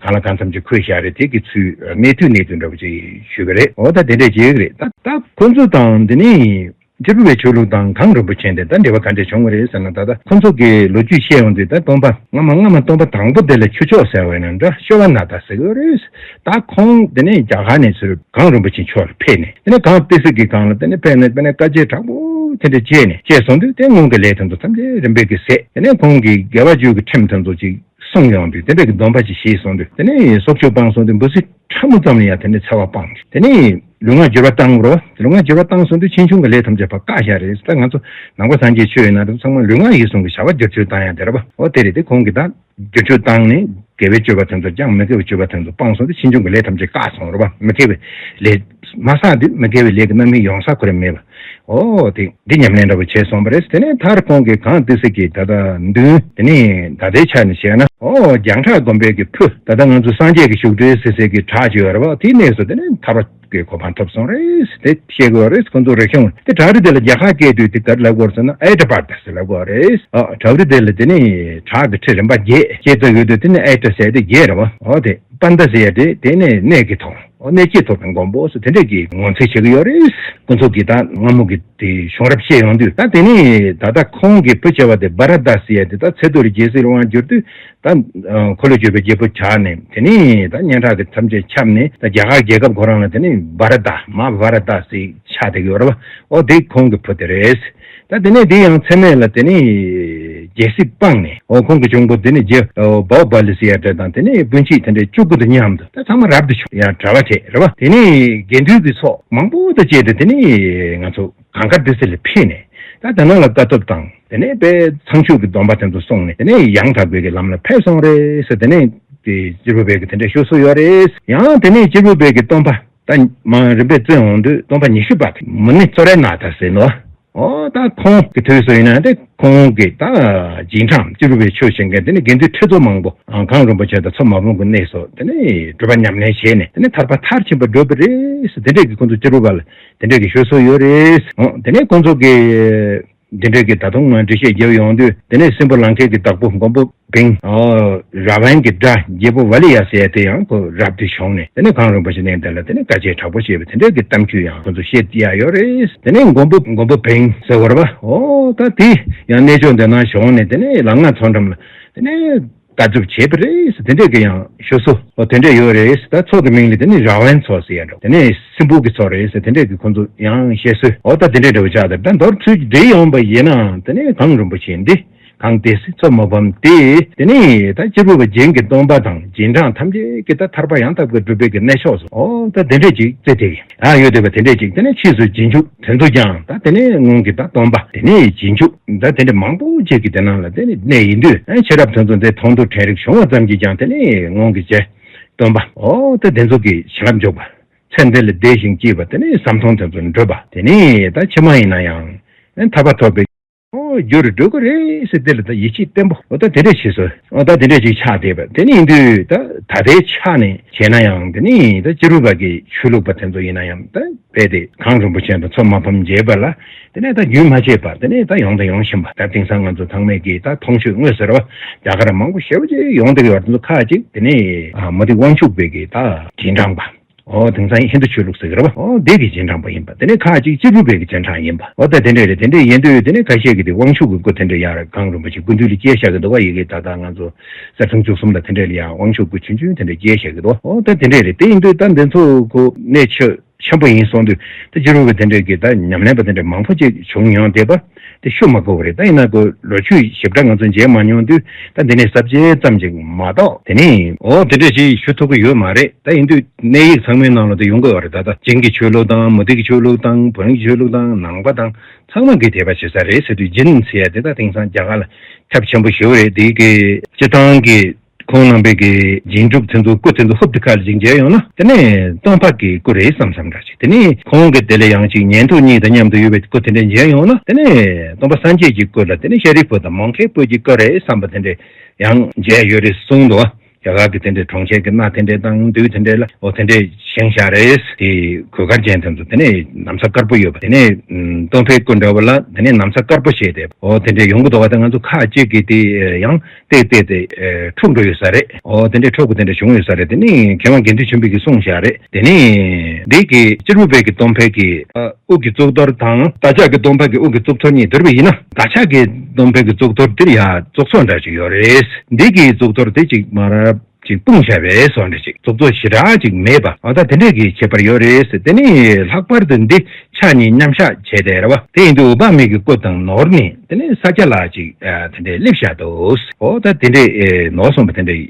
གང་ལ་གང་འཚམ་ཅིག་འཁོད་བཞག་རེད། དེ་གི་ཚུལ་གནད་བསྡུས་གནད་བསྡུས་འདྲ་པོ་ཅིག་ཞུས་པ་རེད། འོ་ད་དེ་འདྲས་བྱེད་ཀྱི་རེད། ད་ད་ཁོ་ཚོ་དང་དེ་ནས། སྤྱིར་བོད་པའི་ཆོས་ལུགས་དང་གངས་རིན་པོ་ཆེ་འདི་ད་འབྲེལ་བ་ག་འདྲས་བྱུང་བ་རེད་ཟེར་ན། ད་ལྟ་ཁོ་ཚོ་གི་ལོ་རྒྱུས་བཤད་ཡོང་དུས་ད་སྟོན་པ་སྔ་མ་སྔ་མ་སྟོན་པ་དང་པོ་དེ་ལ་ཁྱུ་མཆོག་ཟེར་བ་ཡིན་ན་འདྲ། ཤོ་བ་ན་ད་ཟེར་གི་ཡོད་རེད། ད་ཁོང་དེ་ནས་རྒྱ་གར་ནས་ཚུར་གངས་རིན་པོ་ཆེ་ཕྱོགས་ལ་ཕེབས་ནས་དེ་ནས་གངས་ཏི་སེ་གི་སྒང་ལ་དེ་ནས་ཕེབས་ནས་དཔེར་ན་དཀའ་སྤྱད་དྲག་པོ་དེ་འདྲ་བྱས་ནས་བྱས་སོང་དུས་དེ་སྔོན་གྱི་ལས་དེ་ཚོ་ཐམས་ཅད་རིམ་པས་ཀྱིས་ཟད། དེ་ནས་ཁོང་གིས་དགེ་བ་བཅུ་གི་ཁྲིམས་དེ་ཚོ་ཅིག་སྲུང་ཡོང་དུས་དེ་འདྲ་གི་སྡོམ་པ་ཅིག་བཞེས་སོང་དུས་དེ་ནས་སྲོག་གཅོད་སྤངས་སོང་དུས་འབུ་སྲིན་ཕྲ་མོ་ཙམ་ལ་ཡང་དེ་འདྲའི་འཚེ་བ་སྤངས། དེ་ནས་ལུས་ངག་བསྒྱུར་བ་བཏང་རོ། ལུས་ངག་བསྒྱུར་བ་བཏང་སོང་དུས་ཕྱིས་འབྱུང་གི་ལས་ཐམས་ཅད་ཕར་བཀག་བཞག་རེད། ད་ང་ཚོ་ནང་པ་སངས་རྒྱས་ཆོས་ཡིན་ན་རེད། ཚང་མ་ལུས་ངག་ཡིད་གསུམ་གྱི་བྱ་བ་བསྒྱུར་བཅོས་བཏང་ཡ་དེ་རེད་པ། འོ་དེ་རེད། དེ་ཁོང་གིས་ད་བསྒྱུར་བཅོས་བཏང་ནས་དགེ་བའི་སྤྱོད་པ་དེ་ཚོ་ཀྱང་མི་དགེ་བའི་སྤྱོད་པ་དེ་ཚོ་སྤངས་སོང་དུས་ཕྱིས་འབྱུང་གི་ལས་ཐམས་ཅད་བཀག་སོང་རེད་པ། མི་དགེ་བའི་ལས་མ་བསགས་དུས་མི་དགེ་བའི་ལས་ཀྱི་རྣམ་སྨིན་ཡོང་ས་ཁོ་རང་མེད་པ། འོ་དེ་འདི་ཉམས་ལེན་འདྲ་པོ་བྱས་སོང་བ་རེད། དེ་ནས་མཐར་ཁོང་གིས་གངས་ཏི་སེ་གི་ད་ལྟ་མདུན་དེ་ནས་ད་ལྟའི་ཆ་ནས་བཤད་ན་འོ་བྱང་ཁྲག་དགོན་པའི་གི་ཕུ་ད་ལྟ་ང་ཚོ་སངས་རྒྱས་ཀྱི་བཞུགས་གྲལ་ཟེར་ཟེར་གི་བྲག་ཅིག་ཡོད་རེད་པ། དེའི་གནས་སུ་དེ་ནས་ཐར་པ་གི་གོ་འཕང་ཐོབ་སོང་རེད་དེ་བཤད་གི་ཡོད་རེད། ཁོང་ཚོ་རིག་གཞུང་དེ་བྲག་རི་དེ་ལ་རྒྱ་གར་སྐད་དུ་དེ་ག་རེ་ལབ་དགོས་རེད་ཟེར་ན་ཨེ་ཏྲ་པར་ཏ་ཟེར་ལབ་དགོས་རེད། ཨ་བྲག་རི་དེ་ལ་དེ་ནས་བྲག་གི་ཁྲི་རིམ་པ་བརྒྱད་བརྒྱད་ཙམ་ཡོད་དུས་དེ་ནས་ཨེ་ཏྲ་ཟེར་དེ་བརྒྱད་རེད་པ། འོ་དེ་པན་ཏ་ཟེར་ཡ་དེ་དེ་ནས་གནས་ཀྱི་ཐོག་འོ་གནས་སྐྱེས་ཐོབ་པའི་མགོན་པོ་སུ་དེ་འདྲས་ཀྱི་ངོ་མཚར་བྱེད་ཀྱི་ཡོད་རེད། ཁོ་ཚོ་གིས་ད་སྔ་མོ་གི་དེ་བྱུང་རབས་བཤད་ཡོང་དུས་ད་དེ་ནས་ད་ལྟ་ཁོང་གི་བུ་ཆེ་བ་དེ་བྷ་ར་ཏ་ཟེར་ཡ་དེ་ད་ཚེ་ཐུ་རི་རྒྱལ་སྲིད་ལ་དབང་བསྒྱུར་དུས་ད་འཁོར་ལོས་སྒྱུར་བའི་རྒྱལ་པོ་ཆགས་ནས་དེ་ནས་ད་སྙན་གྲགས་ཀྱི་ཐམས་ཅད་ཁྱབ་ནས་ད་རྒྱ་གར་རྒྱལ་ཁབ་ཁོ་རང་ལ་དེ་ནས་བྷ་ར་ཏ་མ་བྷ་ར་ཏ་ཟེར་ཆགས་བསྡད་ཀྱི་ཡོད་རེད་པ། འོ་དེ་ཁོང་གི་བུ་དེ་རེད། ད་དེ་ནས་དེ་ཡང་མཚན་སྨད་ལ་དེ་ནས་རྒྱལ་སྲིད་སྤངས་ནས་འོ་ཁོང་གི་གཅུང་པོ་དེ་ནས་རྒྱལ་བའོ་བ་ལི་ཟེར་ཡ་དེ་དང་དེ་ནས་སྤུན་མཆེད་དེ་འདྲའི་བཅུ་དགུ་དང་མཉམ་དུ་ད་ཚང་མ་རབ་ཏུ་བྱུང་ཡང་གྲྭ་པ་བྱས་རེད་པ། དེ་ནས་དགེ་འདུན་གྱི་ཚོགས་མང་པོ་དང་བཅས་ཏེ་དེ་ནས་ང་ཚོ་གངས་དཀར་ཏི་སེ་ལ་ཕེབས་ནས་ད་དེ་ནང་ལ་དཀའ་ཐུབ་དང་དེ་ནས་དཔེ་ཚངས་སྤྱོད་ཀྱི་སྡོམ་པ་དེ་ཚོ་སྲུང་ནས་དེ་ནས་ཡང་དག་པའི་གི་ལམ་ལ་ཕེབས་སོང་རེད་ཟེར། དེ་ནས་དེ་སྤྱིར་བོད་པའི་གི་དེ་འདྲའི་ཤོད་སྲོལ་ཡོད་རེད། ཡང་དེ་ནས་སྤྱིར་བོད་པའི་གི་སྟོན་པ་ད་མ་རིམ་པས་བརྩི་འོང་དུས་སྟོན་པ་ཉི་ཤུ་པ་དེ་མུ་ནེ་ཙོ་རེ་ན་ད་ཟེར་ནོ། ཨོ་ད་ཁོང་གི་དུས་སུ་ཡིན་ན་དེ་ཁོང་གི་ད་རྗེས་འབྲང་སྤྱིར་བོད་པའི་ཆོས་བྱེད་མཁན་དེ་ནི་དགེ་འདུན་ཁྲི་ཚོ་མང་པོ་གངས་རིན་པོ་ཆེ་དང་མཚོ་མ་འབུམ་གྱི་གནས་སུ་དེ་ནི་སྒྲུབ་པ་ཉམས་ལེན་བྱས་ནས་དེ་ནི་ཐར་པ་མཐར་ཕྱིན་པ་བགྲོད་པ་རེད་ཟེར། དེ་འདྲས་ཀྱི་ཁོང་ཚོ་སྤྱིར་བོད་པ་ལ་དེ་འདྲས་ཀྱི་ཤོད་སྲོལ་ཡོད་རེད། ཨོ་དེ་ནས་ཁོང་ཚོ་གི་འདི་འདྲས་ཀྱི་ད་དུང་ང་འགྲེལ་བཤད་རྒྱབ་ཡོང་དུས་དེ་ནས་སྲིན་པོ་ལང་ཀའི་གི་བདག་པོ་མགོན་པོ་བིང་། ཨོ་ར་ཝན་གྱི་དགྲ་རྒྱལ་པོ་ཝ་ལི་ཡ་ཟེར་ཡ་དེ་ཡང་ཁོ་རབ་ཏུ་བྱུང་ནས་དེ་ནས་གངས་རིན་པོ་ཆེ་གནས་དེ་ལ་དེ་ནས་དཀའ་སྤྱད་དྲག་པོ་བྱས་པའི་དེ་འདྲས་ཀྱི་གཏམ་རྒྱུད་ཡང་ཁོ་ཚོ་བཤད་ཡ་ཡོད་རེད། དེ་ནས་མགོན་པོ་མགོན་པོ་བིང་ཟེར་བ་རེད་པ། ཨོ་ད་དེ་ཡང་གནས་མཆོག་འདི་ན་བྱུང་ནས་དེ་ནས་ལམ་སྔགས་མཚོ་འགྲམ་ལ་དེ་ནས་ལྟ་གྲུབ་བྱས་པ་རེད་ཟེར། དེ་འདྲས་ཀྱི་ཡང་ཞུ་སྲོལ་ཨོ་དེ་འདྲས་ཡོད་རེད་ཟེར། ད་མཚོ་གི་མིང་ལ་དེ་ནི་ར་ཝན་མཚོ་ཟེར་ཡ་འགྲོ། དེ་ནས་སྲིན་པོ་གི་མཚོ་རེད་ཟེར། དེ་འདྲས་ཀྱི་ཁོ་ཚོ་ཡང་བཤད་སྲོལ་ཨོ་ད་དེ་འདྲས་འདྲ་བོ་ཆགས། ད་ད་མདོར་ཚུར་འདྲེས་ཡོང་པ་ཡིན་ནའང་དེ་ནས་གངས་རིན་པོ་ཆེ་འདི་གངས་ཏི་སེ་མཚོ་མ་ཕམ་སྟེ་དེ་ནས་ད་སྤྱིར་བོད་པ་རྒྱན་གྱི་སྟོན་པ་དང་རྗེས་འབྲང་ཐམས་ཅད་ཀྱི་ད་ཐར་པ་ཡང་དག་པའི་སྒྲུབ་པའི་གི་གནས་མཆོག་སུ་ཨོ་ད་དེ་འདྲས་ཅིག་བརྩི་དེ་གི་ཨ་ཡོད་བསྡད་པ་དེ་འདྲས་ཅིག་དེ་ནས་ཕྱིས་སུ་རྗེས་འཇུག་དེ་ཚོ་ཀྱང་ད་དེ་ནས་སྔོན་གྱི་ད་སྟོན་པ་དེ་ནས་རྗེས་འཇུག་ད་དེ་འདྲ་མང་པོ་ཅིག་གི་དེ་ནང་ལ་དེ་ནས་གནས་ཡིན་དུས་ཨེ་ཤེས་རབ་དེ་ཚོ་འདི་མཐོང་ཐོས་དྲན་རིག་བྱུང་བ་ཙམ་གྱིས་ཀྱང་དེ་ནས་སྔོན་གྱི་རྗེ་སྟོན་པ་ཨོ་ད་དེ་ཚོ་གི་བྱིན་རླབས་འཇུག་པ་ཚེ་འདི་ལ་བདེ་ཞིང་སྐྱིད་པ་དེ་ནས་བསམ་མཐོང་དེ་ཚོ་འགྲུབ་པ་དེ་ནས་ད་ཕྱི་མ་ཡིན་ན་ཡང་ཨེ་ཐར་པ་ཐོབ་པའི་ཨོ་རྒྱུ་རུ་འགྲོ་གི་རེད་ཟེར་དེ་ལ་ད་ཡིད་ཆེས་བརྟན་པོ་ཨོ་ད་དེ་འདྲས་བྱེད་སྲོལ་ཨོ་ད་དེ་འདྲས་ཅིག་ཆགས་བསྡད་པ་དེ་ནས་ཡིན་དུས་ད་ད་ལྟའི་ཆ་ནས་བྱས་ན་ཡང་དེ་ནས་ད་སྤྱིར་བོད་པ་གི་ཆོས་ལུགས་པ་དེ་ཚོ་ཡིན་ན་ཡང་ད། རྦད་དེ་གངས་རིན་པོ་ཆེ་དང་མཚོ་མ་ཕམ་མཇལ་བ་ལ་དེ་ནས་ད་རྒྱུན་མ་ཆད་པར་དེ་ནས་ད་ཡོང་དང་ཡོང་བཞིན་པ་ད་དེང་སང་ང་ཚོ་ཚང་མས་ཀྱིས་ད་མཐོང་ཆོས་དངོས་ཟེར་བ་རྒྱ་གར་མང་པོ་ཞེ་པོ་ཅིག་ཡོང་བསྡད་ཀྱི་ཡོད་རེད། དེ་ཚོ་ཁག་ཅིག་དེ་ནས་ཨ་མུ་ཏིག་དབང་ཕྱུག་པའི་གི་ད་རྗེས་འབྲང་པ་ ཨོ་དེང་སང་ཧིན་དུ་ཆོས་ལུགས་ཟེར་གི་རེད་པ། ཨོ་དེ་གི་རྗེས་འབྲང་པ་ཡིན་པ། དེ་ནས་ཁ་ཅིག་སྤྱིར་བུ་པའི་གི་རྗེས་འབྲང་ཡིན་པ། ཨོ་ད་དེ་འདྲས་རེད། དེ་འདྲས་ཡིན་དུས་དེ་ནས་ཁ་ཤས་ཀྱིས་དེ་དབང་ཕྱུག་གི་སྐུ་དེ་འདྲས་ཡར་གངས་རིན་པོ་ཆེ་སྐུ་མདུན་ལ་སྐྱེལ་བཞག་གི་འདུག་བ། ཡི་གེ་ད་ལྟ་ང་ཚོ་གསེར་ཐང་བཅུ་གསུམ་ལ་དེ་འདྲས་ལ་ཡང་དབང་ཕྱུག་སྐུ་ཆུང་ཆུང་དེ་འདྲས་སྐྱེལ་བཞག་གི་འདུག་ཨོ་ད་དེ་འདྲས་རེད། དེ་ཡིན་དུས་ད་འདི་ཚོ་ཁོ་གནད་ཆེ་ཆེན་པོ་ཡིན་གསུངས་དུས་ད་སྤྱིར་བུ་པའི་དེ་འདྲས་ཀྱི་ད་ཉམས་ལེན་པ་དེ་འདྲས་མང་པོ་ཅིག་བྱུང་མྱོང་བསྡད་པ། དེ་ཞུ་མ་དགོས་པ་རེད། ད་ཡིན་ན་ཁོ་ལོ་རྒྱུས་ཞིབ་ཕྲ་ང་ཚོ་མཇལ་མ་མྱོང་དུས་ད་འདི་ནས་ཟབ་རྒྱས་ཙམ་ཅིག་མ་གཏོགས་དེ་ནས་ཨོ་དེ་འདྲས་ཞིག་ཞུ་ཐུབ་ཀྱི་ཡོད་མ་རེད། ད་ཡིན་དུས་གནས་ཡིག་ཚང་མའི་ནང་ལ་དེ་ཡོང་གི་ཡོད་རེད། ད་ད་ཇིན་གྱི་ཆོས་ལུགས་དང་མུ་སྟེགས་ཀྱི་ཆོས་ལུགས་དང་བོན་གྱི་ཆོས་ལུགས་དང་ནང་པ་དང་ཚང་མ་གིས་དད་པ་བྱེད་ས་རེད་ཟེར་དུས། ཇིན་ཟེར་ཡ་དེ་ད་དེང་སང་རྒྱ་གར་ལ་ཁྱབ་ཆེན་པོ་ཞིག་རེད། དེ་གི་སྤྱི་བཏང་གི་ཁོང་རྣམ་པའི་གི་རྗེས་འཇུག་དེ་ཚོ་སྐུ་དེ་ཚོ་ཧུབ་དེ་ཁ་ལ་ཅིག་མཇལ་ཡོང་ན་དེ་ནས་སྟོན་པ་གི་སྐུ་རེད་བསམ་བསམ་འདྲ་ཅིག་དེ་ནས་ཁོང་གི་དེ་ལས་ཡང་ཅིག་ཉན་ཐོས་གཉིས་དང་མཉམ་དུ་ཡོད་པའི་སྐུ་དེ་འདྲ་མཇལ་ཡོང་ན་དེ་ནས་སྟོན་པ་སངས་རྒྱས་ཀྱི་སྐུ་ལ་དེ་ནས་ཤཱ་རིའི་བུ་དང་མོའུ་འགལ་བུ་གྱི་སྐུ་རེད་བསམ་པ་དེ་འདྲ་ཡང་མཇལ་ཡོད་རེད་གསུངས་འདུག་རྒྱ་གར་གྱི་དེ་འདྲའི་གྲོང་ཁྱེར་གྱི་གནའ་དེ་འདྲའི་དང་དུས་དེ་འདྲའི་ལ་འོ་དེ་འདྲའི་བཞེངས་བཞག་རེད། དེ་གོས་དཀར་ཅན་དེ་ཚོ་དེ་ནས་ན་བཟའ་དཀར་པོ་ཡོད་པ། དེ་ནས་ཨམ་སྟོན་པའི་སྐུ་འདྲ་བོ་ལ་དེ་ནས་ན་བཟའ་དཀར་པོ་བྱས་ཏེ་འོ་དེ་འདྲའི་ཡོང་གི་འདུག་བ། དེ་ང་ཚོ་ཁ་ཅིག་གིས་དེ་ཡང་བལྟས་བལྟས་ཏེ་འཁྲུག་འགྲོ་ཡོད་ས་རེད། འོ་དེ་འདྲའི་འཁྲུག་པ་དེ་འདྲ་བྱུང་ཡོད་ས་རེད། དེ་ནས་མཁས་དབང་དགེ་འདུན་ཆོས་འཕེལ་གྱིས་གསུངས་བཞག་རེད། དེ་ནས་འདི་གི་སྤྱིར་བུ་པའི་གི་སྟོན་པའི་གི་དབུ་གི་གཙུག་ཏོར་དང་བདག་ཅག་གི་སྟོན་པ་གི་དབུ་གི་གཙུག་ཏོར་གཉིས་བསྡུར་བ་ཡིན་ན། བདག་ཅག་གི་སྟོན་པའི་གི་གཙུག་ཏོར་འདིར་ཡང་གཙུག་སོགས་འདྲ་ཅིག་ཡོད་རེད། འདི་གི་གཙུག་ཏོར་དེ་ཅིག་མར་ཅིག་སྤུངས་བཞག་པའི་སོགས་འདྲ་ཅིག་གཙུག་ཏོར་ཞེ་དྲག་ཅིག་མེད་པ། འོ་ད་དེ་འདྲས་ཀྱི་ཁྱད་པར་ཡོད་རེད་ཟེར། དེ་ནས་ལྷག་པར་དུ་འདི་ཕྱག་གཉིས་མཉམ་བཞག་བྱས་ཏེ་རེད་བ། དེ་ཡིན་དུས་འོད་དཔག་མེད་ཀྱི་སྐུ་དང་ནོར་ནས་དེ་ནས་ས་སྐྱ་ལ་ཅིག་དེ་འདྲས་སླེབས་བཞག་འདུག་འོ་ད་དེ་འདྲས་ནོར་གསུངས་པ་དེ་འདྲས་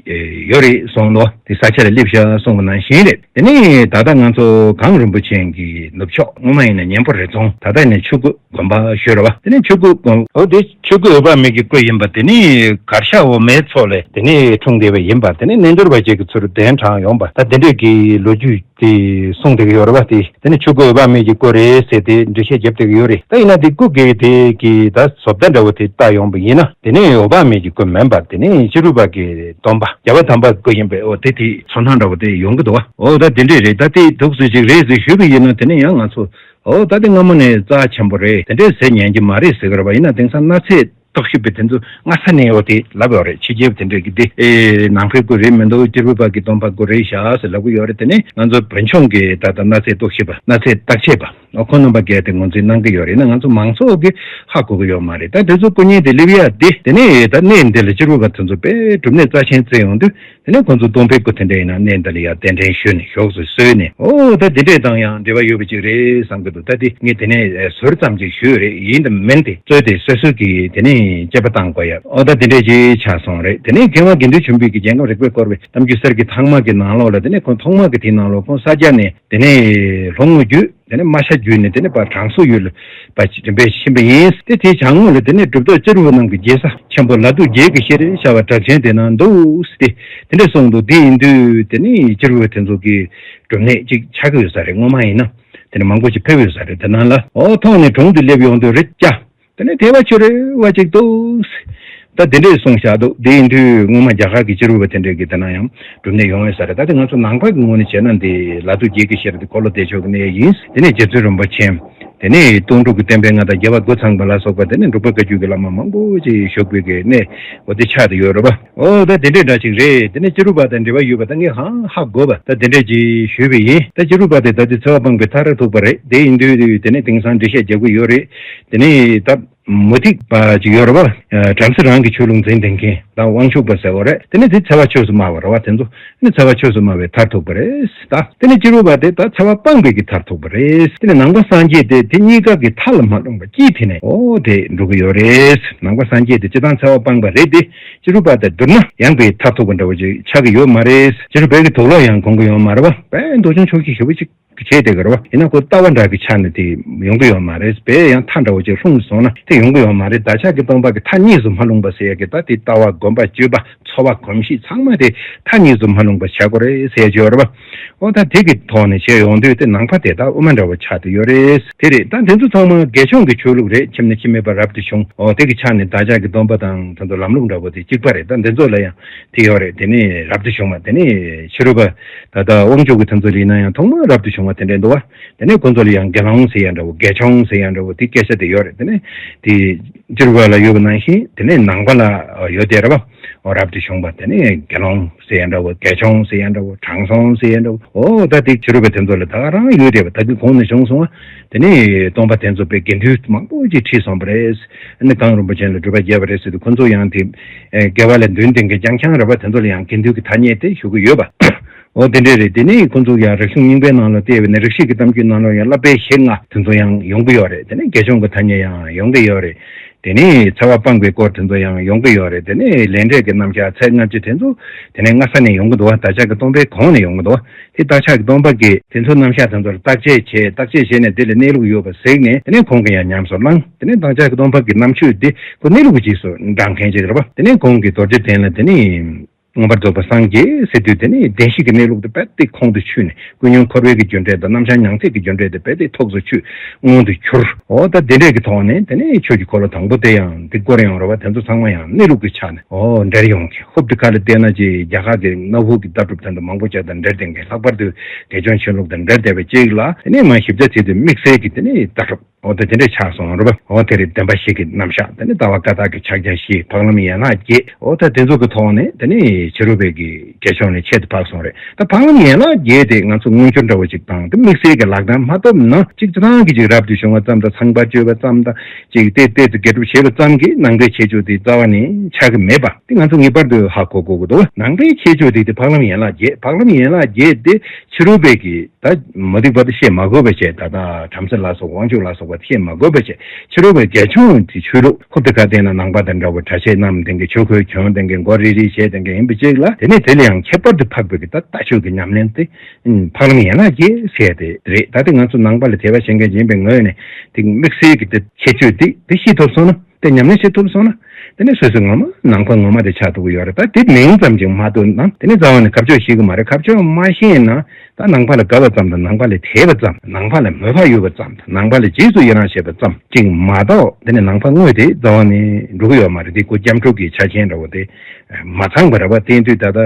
ཡོད་རེད་གསུངས་ནོ། དེ་ས་སྐྱ་ལ་སླེབས་བཞག་གསུངས་པ་ནང་བཞིན་རེད། དེ་ནས་ད་ལྟ་ང་ཚོ་གངས་རིན་པོ་ཆེ་གི་ནུབ་ཕྱོགས་སྔོན་མ་ཡིན་ན་གཉན་པོ་རི་རྫོང་ད་ལྟ་ཡིན་ན་ཆོས་སྐུ་དགོན་པ་ཞུ་ར་བ། དེ་ནས་ཆོས་སྐུ་དགོན་འོ་དེ་ཆོས་སྐུ་འོད་དཔག་མེད་ཀྱི་སྐུ་ཡིན་པ། དེ་ནས་གར་ཞ་འོ་མའི་མཚོ་ལས་དེ་ནས་འཁྲུངས་བསྡད་པ་ཡིན་པ། དེ་ནས་གནས་འདུལ་བ་བཅས་ཀྱི་ཚུལ་གདན་དྲངས་ཡོང་པ། ད་དེ་འདྲས་ཀྱི་ལོ་རྒྱུས་དེ་གསུངས་བསྡད་ཀྱི་ཡོད་ར་བ། དེ་དེ་ནས་ཆོས་སྐུ་འོད་དཔག་མེད་ཀྱི་སྐུ་རེད་ཟེར་དེ་འགྲེལ་བཤད་བརྒྱབ་བསྡད་ཀྱི་ཡོད་རེད། ད་ཡིན་ན་དེ་སྐུ་གི་དེ་གི་ད་བཟོ་ལྟ་འདྲ་བོ་དེ་བལྟ་ཡོང་པ་ཡིན་ན་དེ་ནས་འོད་དཔག་མེད་ཀྱི་སྐུ་མིན་པར་དེ་ནས་སྤྱིར་བུ་པ་གི་སྟོན་པ་རྒྱལ་བ་དམ་པ་སྐུ་ཡིན་པའི་འོ་དེ་དེ་ཚོར་སྣང་འདྲ་བོ་དེ་ཡོང་གི་འདུག་བ། འོ་ད་དེ་འདྲས་རེད། ད་དེ་འདུག་སེ་ཅིག་རེད་ཟེར་ཞུས་པ་ཡིན་ན་དེ་ནས་ཡང་ང་ཚོ་འོ་ད་དེ་སྔ་མོ་ནས་རྩ་ཆེན་པོ་རེད། དེ་འདྲས་ཟེར་ཉན་གྱི་མ་རེད་ཟེར་གི་རེད་བ། ཡིན་ན་དེང་སང་གནའ་རྫས་རྟོག་ཞིབ་པ་དེ་ཚོ་སྔ་ས་ནས་འོ་དེ་ལབ་ཡོད་རེད། ཕྱི་རྒྱལ་བ་དེ་འདྲས་ཀྱིས་དེ་ཨེ་ནང་པའི་སྐུ་རེད་མི་འདུག་སྤྱིར་བུ་པ་གི་སྟོན་པ་སྐུ་རེད་ཤག་ཟེར་ལབ་གི་ཡོད་རེད། དེ་ནས་ང་ཚོ་བོད་ལྗོངས་ཀྱི་ད་ལྟ་གནའ་རྫས་རྟོག་ཞིབ་པ་གནའ་རྫས་བརྟག་དཔྱད་པ་ཨོ་ཁོང་རྣམ་པ་གིས་དེ་ངོས་འཛིན་གནང་གི་ཡོད་རེད། ཡིན་ན་ང་ཚོ་མང་ཚོགས་ཀྱིས་ཧ་གོ་གི་ཡོད་མ་རེད། ད་དེ་ཚོ་སྐུ་བརྙན་དེ་སླེབས་ཡ་དེ་དེ་ནས་ད་གནས་འདི་ལ་སྤྱིར་བུ་པ་དེ་ཚོ་དཔེ་སྒྲུབ་གནས་རྩ་ཆེན་བརྩི་ཡོང་དུས། དེ་ནས་ཁོང་ཚོ་སྟོན་པའི་སྐུ་དེ་འདྲ་ཡིན་ན་གནས་འདི་ལ་ཡར་གདན་འདྲེན་ཞུས་ནས་ཞོགས་སུ་གསོལ་ནས་ཨོ་ད་དེ་འདྲས་དང་ཡང་འབྲེལ་བ་ཡོད་པ་ཅིག་རེད་བསམ་གི་འདུག་ད་དེ་ངས་དེ་ནས་ཟུར་ཙམ་ཅིག་ཞུས་རེད། ཡིན་དང་མིན་དེ་རྩོད་དེ་སོ་སོ་གིས་དེ་ནས་དཔྱད་པ་བཏང་དགོས་ཡ། ཨོ་ད་དེ་འདྲས་ཅིག་ཆགས་སོང་རེད། དེ་ནས་མཁས་དབང་དགེ་འདུན་ཆོས་འཕེལ་གྱི་རྒྱལ་ཁམས་རིག་པས་བསྐོར་བའི་གཏམ་རྒྱུད་གསེར་གྱི་ཐང་མ་གི་ནང་ལོགས་ལ་དེ་ནས་ཁོང་ཐོག་མ་གི་དེའི་ནང་ལོགས་ཁོང་ས་སྐྱ་ནས་དེ་ནས་ལྷོ་ངོས་བརྒྱུད། དེ་ནས་རྨ་བྱ་བརྒྱུད་ནས་དེ་ནས་ཕར་དྲང་སྲོང་ཡུལ་ལ་ཕར་རིམ་པས་ཕྱིན་པ་ཡིན། དེ་དེའི་བྱང་ངོས་ལ་དེ་ནས་གྲུབ་ཐོབ་སྤྱིར་བུ་པ་རྣམས་ཀྱི་རྒྱལ་ས་ཆེན་པོ་ལ་དྭགས་རྒྱལ་གྱི་ཤེལ་རི་ཤ་བ་གྲགས་ཆེན་དེ་ན་འདུག་སྟེ། དེ་འདྲས་གསུངས་འདུག་དེ་ཡིན་དུས་དེ་ནས་སྤྱིར་བུ་པ་དེ་ཚོ་གི་སྒྲུབ་གནས་ཅིག་ཆགས་ཀྱི་ཡོད་ས་རེད། སྔོན་མ་ཡིན་ན་དེ་ནས་མང་པོ་ཅིག་ཕེབས་ཡོད་ས་རེད། དེ་ནང་ལ་འོ་ཐོག་ནས་གྲོང་དུ་སླེབས་ཡོང་དུས་རི་སྐྱ། དེ་ནས་དེ་བ་ཆུ་རེ་བ་ཅིག་འདུག་ད་དེ་འདྲས་གསུངས་བཞག་འདུག་དེ་ཡིན་དུས་སྔོན་མ་རྒྱ་གར་གྱི་སྤྱིར་བུ་པ་དེ་འདྲས་ཀྱི་དེ་ན་ཡང་སྒྲུབ་གནས་ཡོང་ཡོད་ས་རེད། ད་དེ་ང་ཚོ་ནང་པ་གི་ངོས་ནས་བྱས་ན་འདི་ལ་དྭགས་རྒྱལ་གྱི་ཤེལ་རི་དེ་འཁོར་ལོ་བདེ་མཆོག་གི་གནས་ཡིན། དེ་ནས་རྗེ་བཙུན་རིན་པོ་ཆེ། དེ་ནས་སྟོང་གྲོགས་ཀྱི་བསྟན་པའི་མངའ་བདག་རྒྱལ་བ་རྒོད་ཚང་པ་ལ་སོགས་པ་དེ་ནས་འབྲུག་པ་བཀའ་བརྒྱུད་ཀྱི་བླ་མ་མང་པོ་ཅིག་བཞུགས་པའི་གི་གནས་འོ་དེ་ཆགས་བསྡད་ཡོད་རེད་པ། ཨོ་ད་དེ་འདྲས་འདྲ་ཅིག་རེད། དེ་ནས་སྤྱིར་བུ་པ་དང་འབྲེལ་བ་ཡོད་པ་ད་ངས་ཧང་ཧ་གོ་བ་ད་དེ་འདྲས་ཅིག་ཞུས་པ་ཡིན། ད་སྤྱིར་བུ་པ་དེ་ད་དེ་ཚེ་བ་སྤངས་པའི་མཐར་ཐུག་པ་རེད། དེ་ཡིན་དུས་དེ་ནས་དེང་སང་འགྲེལ་བཤད་རྒྱག་གི་ཡོད་རེད། དེ་ནས་ད་མུ་སྟེགས་པ་ཅིག་ཡོད་རེད་པ། བྲམ་ཟེ་རང་གི་ཆོས་ལུགས་འཛིན་བསྡད་མཁན་དང་དབང་ཕྱུག་པ་ཟེར་བ་རེད། དེ་ནས་དེ་ཚེ་བ་ཆོས་སུ་སྨྲ་བ་རེད་པ། དེ་ཚོ་ནི་ཚེ་བ་ཆོས་སུ་སྨྲ་བའི་མཐར་ཐུག་པ་རེད། ད་དེ་ནས་སྤྱིར་བུ་པ་དེ་ད་ཚེ་བ་སྤངས་པའི་གི་མཐར་ཐུག་པ་རེད། དེ་ནས་ནང་པ་སངས་རྒྱས་དེ་དེ་གཉིས་ཀ་གི་མཐའ་ལ་མ་ལྷུང་བ་ཅིག་དེ་ནས་ཨོ་དེ་འགྲོ་གི་ཡོད་རེད། ནང་པ་སངས་རྒྱས་དེ་སྤྱིར་བཏང་ཚེ་བ་སྤངས་པ་རེད་དེ། སྤྱིར་བུ་པ་དེ་བསྡུར་ན་ཡང་པའི་མཐར་ཐུག་པ་འདྲ་བོ་ཅིག་ཆགས་ཀྱི་ཡོད་མ་རེད། སྤྱིར་བོད་ཀྱི་དུག་ལོག་ཡང་གོན་གི་ཡོད་མ་རེད་པ། དཔེ་མདོ་ཆུང་ཕྱོགས་ཀྱི་ཞེ་པོ་ཅིག་བྱས་བསྡད་ཀྱི་རེད་པ། ཡིན་ན་ཁོ་ལྟ་བ་འདྲ་གི་ཆ་ནས་དེ་ཡོང་གི་ཡོད་མ་རེད། དཔེ་ཡང་མཐའ་འདྲ་བོ་ཅིག་ལྷུང་སོང་ན་དེ་ཡོང་གི་ཡོད་མ་རེད། བདག་ཅག་གི་སྟོན་པ་གི་མཐའ་གཉིས་སུ་མ་ལྷུང་པ་ཟེར་ཡ་གི་ད་དེ་ལྟ་བ་སྒོམ་པ་སྤྱོད་པ་འཚོ་བ་གོམས་གཤིས་ཚང་མ་དེ་མཐའ་གཉིས་སུ་མ་ལྷུང་པ་བྱ་དགོས་རེད་ཟེར་ཡ་ཅིག་ཡོད་རེད་པ། འོ་ད་དེ་གི་ཐོག་ནས་བྱས་ཡོང་དུས་དེ་ནང་པ་དེ་ད་དབུ་མ་འདྲ་བོ་ཆགས་བསྡད་ཡོད་རེད། དེ་རེད། ད་དེ་ཚོ་ཚང་མ་དགེ་སྦྱོང་གི་ཆོས་ལུགས་རེད། ཁྱིམ་ནས་ཁྱིམ་མེད་པར་རབ་ཏུ་བྱུང་། འོ་དེ་གི་ཆ་ནས་བདག་ཅག་གི་སྟོན་པ་དང་དེ་ཚོ་ལམ་ལུགས་འདྲ་བོ་དེ་གཅིག་པ་རེད། ད་འདི་ཚོ་ལ་ཡང་དེ་ཡོད་རེད། དེ་ནས་རབ་ཏུ་བྱུང་བ་དེ་ནས་ཕྱི་རོལ་པ་ད་ལྟ་དབང་ཕྱུག་གི་དེ་ཚོ་ལ་ཡིན་ན་ཡང་ཐོག་མར་རབ་ཏུ་བྱུང་བ་དེ་འདྲས་འདུག་བ། དེ་ནས་ཁོ་ཚོ་ལ་ཡང་དགེ་སློང་ཟེར་ཡ་འདྲ་བོ་དགེ་སྦྱོང་ཟེར་ཡ་འདྲ་བོ་དེ་སྐད་ཆ་དེ་ཡོད་རེད། དེ་ནས་དེ་སྤྱིར་བ་ལ་ཡོད་པ་ནང་བཞིན་དེ་ནས་ནང་པ་ལ་ཡོད་དེ་རེད་པ། འོ་རབ་ཏུ་ བྱུང་བ་དེ་ནས་དགེ་སློང་ཟེར་ཡ་འདྲ་བོ། དགེ་སྦྱོང་ཟེར་ཡ་འདྲ་བོ། དྲང་སྲོང་ཟེར་ཡ་འདྲ་བོ། འོ་ད་དེ་ཕྱི་རོལ་པ་དེ་ཚོ་ལ་ད་ག་རང་ཡོད་བསྡད་པ། ད་གི་གོང་ནས་བྱུང་སོང་བ། དེ་ནས་སྟོན་པ་དེ་ཚོ་དཔེ་དགེ་འདུན་མང་པོ་ཅིག་ཁྲིད་སོང་བ་རེད། ཨ་ནི་གངས་རིན་པོ་ཆེ་ལ་སྒྲུབ་པ་བརྒྱབ་པ་རེད་ཟེར་དུས། ཁོ་ཚོ་ཡང་དེ་ཨེ་དགེ་བ་ལ་འདུན་ལྡན་གྱི་རྐྱང་རྐྱང་རེད་པ། དེ་ཚོ་ལ་ཡང་དགེ་འདུན་གྱི་ཐ་སྙད་དེ་ཞུ་གི་ཡོད་པ། འོ་དེ་འདྲས་རེད། དེ་ནས་ཁོ་ཚོ་ཡང་རིག་གཞུང་རྙིང་པའི་ནང་ལ་བལྟས་པ་ཡིན་ན། རིག་བྱེད་ཀྱི་གཏམ་རྒྱུད་ནང་ལ་ཡང་བསླབ་པའི་གཞི་ལྔ་དེ་ཚོ་ཡང་ཡོང་གི་ཡོད་རེད། དེ་ནས་དགེ་སྦྱོང་གི་ཐ་སྙད་ཡང་ཡོང་གི་ཡོད་རེད། དེ་ནས་འཚེ་བ་སྤང་བའི་སྐོར་དེ་ཚོ་ཡང་ཡོང་གི་ཡོད་རེད། དེ་ནས་ལས་འབྲས་ཀྱི་རྣམ་གཞག་ཚེ་སྔ་ཕྱི་དེ་ཚོ་དེ་ནས་སྔ་ས་ནས་ཡོང་གི་འདུག་བ། བདག་ཅག་གི་སྟོན་པའི་གོང་ནས་ཡོང་གི་འདུག་བ། དེ་བདག་ཅག་གི་སྟོན་པ་གིས་དེ་ཚོ་རྣམ་གཞག་དེ་ཚོར་བརྟག་དཔྱད་བྱས། བརྟག་དཔྱད་བྱས་ནས་དེ་ལ་གནས་ལུགས་ཡོད་པ་གཟིགས་ནས། དེ་ནས་ཁོང་གིས་ཡང་ཉམས་སུ་བླངས། དེ་ནས་བདག་ཅག་གི་སྟོན་པ་གི་རྣམ་དཔྱོད་དེ་ཁོ་གནས་ལུགས་ཀྱི་རྗེས་སུ་འབྲང་མཁན་ཅིག་རེད་པ། དེ་ནས་ཁོང་གིས་རྡོ་རྗེ་གདན་ལ་དེ་ནས་མངོན་པར་རྫོགས་པར་སངས་རྒྱས་ཟེར་དུས། དེ་ནས་བདེན་བཞི་གི་གནས་ལུགས་དེ་རྦད་དེ་ཁོང་དུ་ཆུད་ནས། ཀུན་འབྱུང་འཁོར་བའི་གི་རྒྱུ་འབྲས་དང་རྣམ་གཞག་ཉང་ཚིག་གི་རྒྱུ་འབྲས་དེ་རྦད་དེ་ཐུགས་སུ་ཆུད། མངོན་དུ་གྱུར། འོ་ད་དེ་འདྲས་ཀྱི་ཐོག་ནས་དེ་ནས་ཆོས་ཀྱི་འཁོར་ལོ་དང་པོ་དེ་ཡང་འདི་བསྐོར་ཡོང་རེད་པ། དེ་ཚོ་ཚང་མ་ཡང་གནས་ལུགས་ཀྱི་ཆ་ནས་འོ་འདྲེར་ཡོང་གི། ཧོབ་ཏེ་ཁ་ལ་བལྟས་ན་ཅིག་རྒྱ་གར་གྱི་གནའ་བོ་གི་ལྟ་གྲུབ་དེ་འདྲ་མང་པོ་ཅིག་དང་འབྲེལ་ལྡན་གྱི། ལྷག་པར་དུ་དགེ་སྦྱོང་ཆོས་ལུགས་དང་འབྲེལ་བསྡད་པ་ཅིག་ལ། དེ་ནས་མར་ཞིབ་ཆ་བྱེད་དུས་དམིགས་བསལ་གྱི་དེ་ནས་ལྟ་གྲུབ། འོ་ད་དེ་འདྲས་ཆགས་སོང་རེད་པ། འོ་དེ་རེད། བདེན་པ་བཞི་གི་རྣམ་གཞག། དེ་ནས་ལྟ་བ་བཀའ་རྟགས་ཀྱི་ཕྱག་རྒྱ་བཞི། འཕགས་ལམ་ཡན་ལག་བརྒྱད། འོ་ད་དེ་ཚོ་གི་ཐོག་ནས་དེ་ནས་ཕྱི་རོལ་པའི་གི་དགེ་སྦྱོང་ནས་ཁྱད་དུ་འཕགས་སོང་རེད། ད་འཕགས་ལམ་ཡན་ལག་བརྒྱད་དེ་ང་ཚོ་མངོན་གྱུར་འདྲ་བོ་ཅིག་དང་དེ་དམིགས་བསལ་གྱི་ལག་བསྟར་མ་ཐོབ་ན། ཅིག་སྤྱིར་བཏང་གི་ཅིག་རབ་ཏུ་བྱུང་བ་ཙམ་དང་། ཚངས་པར་སྤྱོད་པ་ཙམ་དང་། ཅིག་ཏོག་ཙམ་དགེ་སྒྲུབ་བྱས་པ་ཙམ་གྱིས་ནང་པའི་ཁྱད་ཆོས་དེ་རྩ་བ་ནས་ཆགས་ཀྱི་མེད་པ་དེ་ང་ཚོ་ངེས་པར་དུ་ཧ་གོ་དགོས་ཀྱི་འདུག། ནང་པའི་ཁྱད་ཆོས་དེ་དེ་འཕགས་ལམ་ཡན་ལག་བརྒྱད། འཕགས་ལམ་ཡན་ལག་བརྒྱད་དེ་ཕྱི་རོལ་པའི་གི་ད་མ་འདུག་པ་དེ་བཤད་མ་དགོས་པ་བྱས། ད་ལྟ་བྲམ་ཟེ་ལ་སོགས་པ། དབང་ཕྱུག་ལ་སོགས་པ་དེ་བཤད་མ་དགོས་པ་བྱས། ཕྱི་རོལ་པའི་དགེ་སྦྱོང་དེ་ཆོས་ལུགས་ཧོབ་ཏེ་ཁ་བལྟས་ན་ནང་པ་དང་འདྲ་བོ། གྲྭ་ཆས་བསྣམས་བསྡད་མཁན། ཆོས་གོས་གྱོན་བསྡད་མཁན། མགོ་རིལ་རིལ་བྱས་བསྡད་མཁན་ཡིན་པ་ཅིག་ལ། དེ་ནས་དེ་ལ་ཡང་ཁྱད་པར་དུ་འཕགས་པའི་གི་ད་ལྟ་ཆོས་ཀྱི་ཉམས་ལེན་དེ་ཨུམ་འཕགས་ལམ་ཡན་ལག་བརྒྱད་ཟེར་དེ་རེད། ད་དེ་ང་ཚོ་ནང་པ་ལ་དད་པ་བྱེད་མཁན་ཡིན་པའི་ངོས་ནས་དེ་དམིགས་བསལ་གྱི་དེ་ཁྱད་ཆོས་དེ་དེ་ཤེས་ཐུབ་སོང་ན། དེ་ཉམས་ལེན་བྱེད་ཐུབ་སོང་ན། དེ་ནས་སོ་སོའི་ངོ་མ་ནང་པ་ངོ་མ་དེ་ཆགས་ཐུབ་ཀྱི་ཡོད་རེད། ད་དེ་མིང་ཙམ་ཅིག་མ་ཐོགས་ན། དེ་ནས་རྩ་བ་ནས་ཁ་ཕྱོགས་ཤེས་ཀྱི་མ་རེད། ཁ་ཕྱོགས་མ་ཤེས་ན། ད་ནང་པ་ལ་དགའ་བ་ཙམ་དང་། ནང་པ་ལ་དད་པ་ཙམ། ནང་པ་ལ་མོས་པ་ཡོད་པ་ཙམ་དང་། ནང་པ་ལ་རྗེས་སུ་ཡི་རང་བྱེད་པ་ཙམ་ཅིག་མ་གཏོགས། དེ་ནས་ནང་པ་དངོས་དེ་རྩ་བ་ནས་འགྲོ་གི་ཡོད་མ་རེད། དེ་ཁོ་སྐྱབས་འགྲོ་གི་ཆ་རྐྱེན་འདྲ་བོ་དེ་མ་ཚང་བ་རེད་པ། དེ་ཡིན་དུས་ད་ལྟ་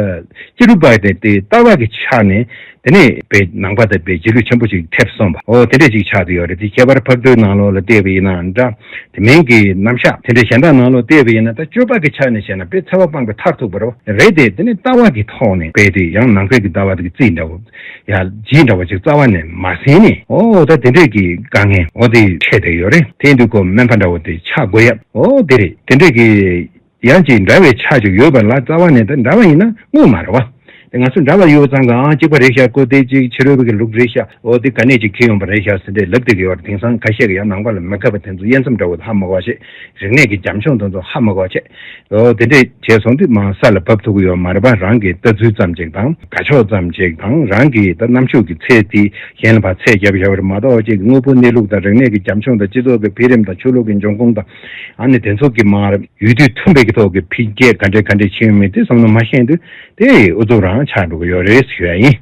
སྤྱི་རུ་པ་དེ་དེ་ལྟ་བ་གི་ཆ་ནས། དེ་ནས་དཔེ་ནང་པ་དང་དཔེ་རྗེས་ལུས་ཆེན་པོ་ཞིག་ཐེབས་སོང་བ། འོ་དེ་འདྲ་ཅིག་ཆགས་ཏེ་ཡོད་རེད། དེ་ཁྱད་པར་འཕགས་བསྟོད་ནང་ལོགས་ལ་བལྟས་པ་ཡིན་ནའང་འདྲ། དེ་མིན་གྱི་རྣམ་གཞག་དེ་འདྲ་གཞན་དག་ནང་ལོགས་བལྟས་པ་ཡིན་ན། ད་སྤྱོད་པ་གི་ཆ་ནས་བཤད་ན་དཔེ་འཚེ་བ་སྤངས་པའི་མཐར་ཐུག་པ་རེད། རེད་དེ། དེ་ནས་ལྟ་བ་གི་ཐོག་ནས་དཔེ་དེ་ཡང་ནང་པའི་གི་ལྟ་བ་དེ་གི་རྩིས་འདྲ་བོ་ཡ་ལྗིད་འདྲ་བོ་ཅིག་རྩ་བ་ནས་མ་ཟིན་ནས། འོ་ད་དེ་འདྲས་ཀྱི་དཀའ་ངལ་འོ་དེ་འཕྲད་བསྡད་ཡོད་རེད། དེ་ཡིན་དུས་ཁོ་སྨན་པ་འདྲ་བོ་དེ་ཆགས་དགོས་ཡ། འོ་དེ་རེད། དེ་འདྲས་ཀྱི་ཡང་ཅིག་འདྲ་བའི་ཆ་ཅིག་ཡོད་པ་ལ། རྩ་བ་ནས་ད་འདྲ་བ་ཡིན་ན་དངོས་མ་རེད་བ། དེ་ང་ཚོ་འདྲ་བ་ཡོད་ཙང་གང་གཅིག་པ་རེད་ཤག་ཁོ། དེ་ཅིག་ཕྱི་རོལ་པ་གི་ལུགས་རེད་ཤག། འོ་དེ་ག་ནས་ཅིག་ཁྱེར་ཡོང་པ་རེད་ཤག་ཟེར་འདྲས་ལབ་བསྡད་ཀྱི་ཡོད་རེད། དེང་སང་ཁ་ཤས་ཀྱིས་ཡང་ནང་པ་ལ་མི་དགའ་བ་དེ་ཚོ་དབྱེ་མཚམས་འདྲ་བོ་ཧ་མ་གོ་བ་བྱས། རིག་གནས་ཀྱི་རྒྱབ་ལྗོངས་དེ་ཚོ་ཧ་མ་གོ་བ་བྱས། འོ་དེ་འདྲས་བྱས་སོང་དུས་མར་ས་ལ་བབས་ཐུབ་ཀྱི་ཡོད་མ་རེད་པ། རང་གི་ལྟ་ཚུལ་ཙམ་ཅིག་དང་དགའ་ཕྱོགས་ཙམ་ཅིག་དང་། རང་གི་ད་རྣམ་དཔྱོད་ཀྱི་ཚད་དེ་གཞན་ལ་ཕར་ཚད་བརྒྱབ་བཞག་པ་རེད་མ་གཏོགས། ཅིག་དངོས་པོ་གནས་ལུགས་དང་རིག་གནས་ཀྱི་རྒྱབ་ལྗོངས་དང་སྤྱི་ཚོགས་ཀྱི་འཕེལ་རིམ་དང་ཆོས་ལུགས་ཀྱི་འབྱུང་ཁུངས་དང་། ཨ་ནི་དེ་ཚོ་གི་མར་ཡུལ་དུས་མཐུན་པའི་གི་ཐོག་གི་འཕེལ་རྒྱས་ག་འདྲས་ག་འདྲས་ཕྱིན་ཡོད་མེད་དེ་བསམ་བློ་མ་ཤེས་དུས་དེ་ཨུ་ཚུགས་རང་ཆགས་འགྲོ་གི་ཡོད་རེད་ཞུ་ཡ་ཡིན།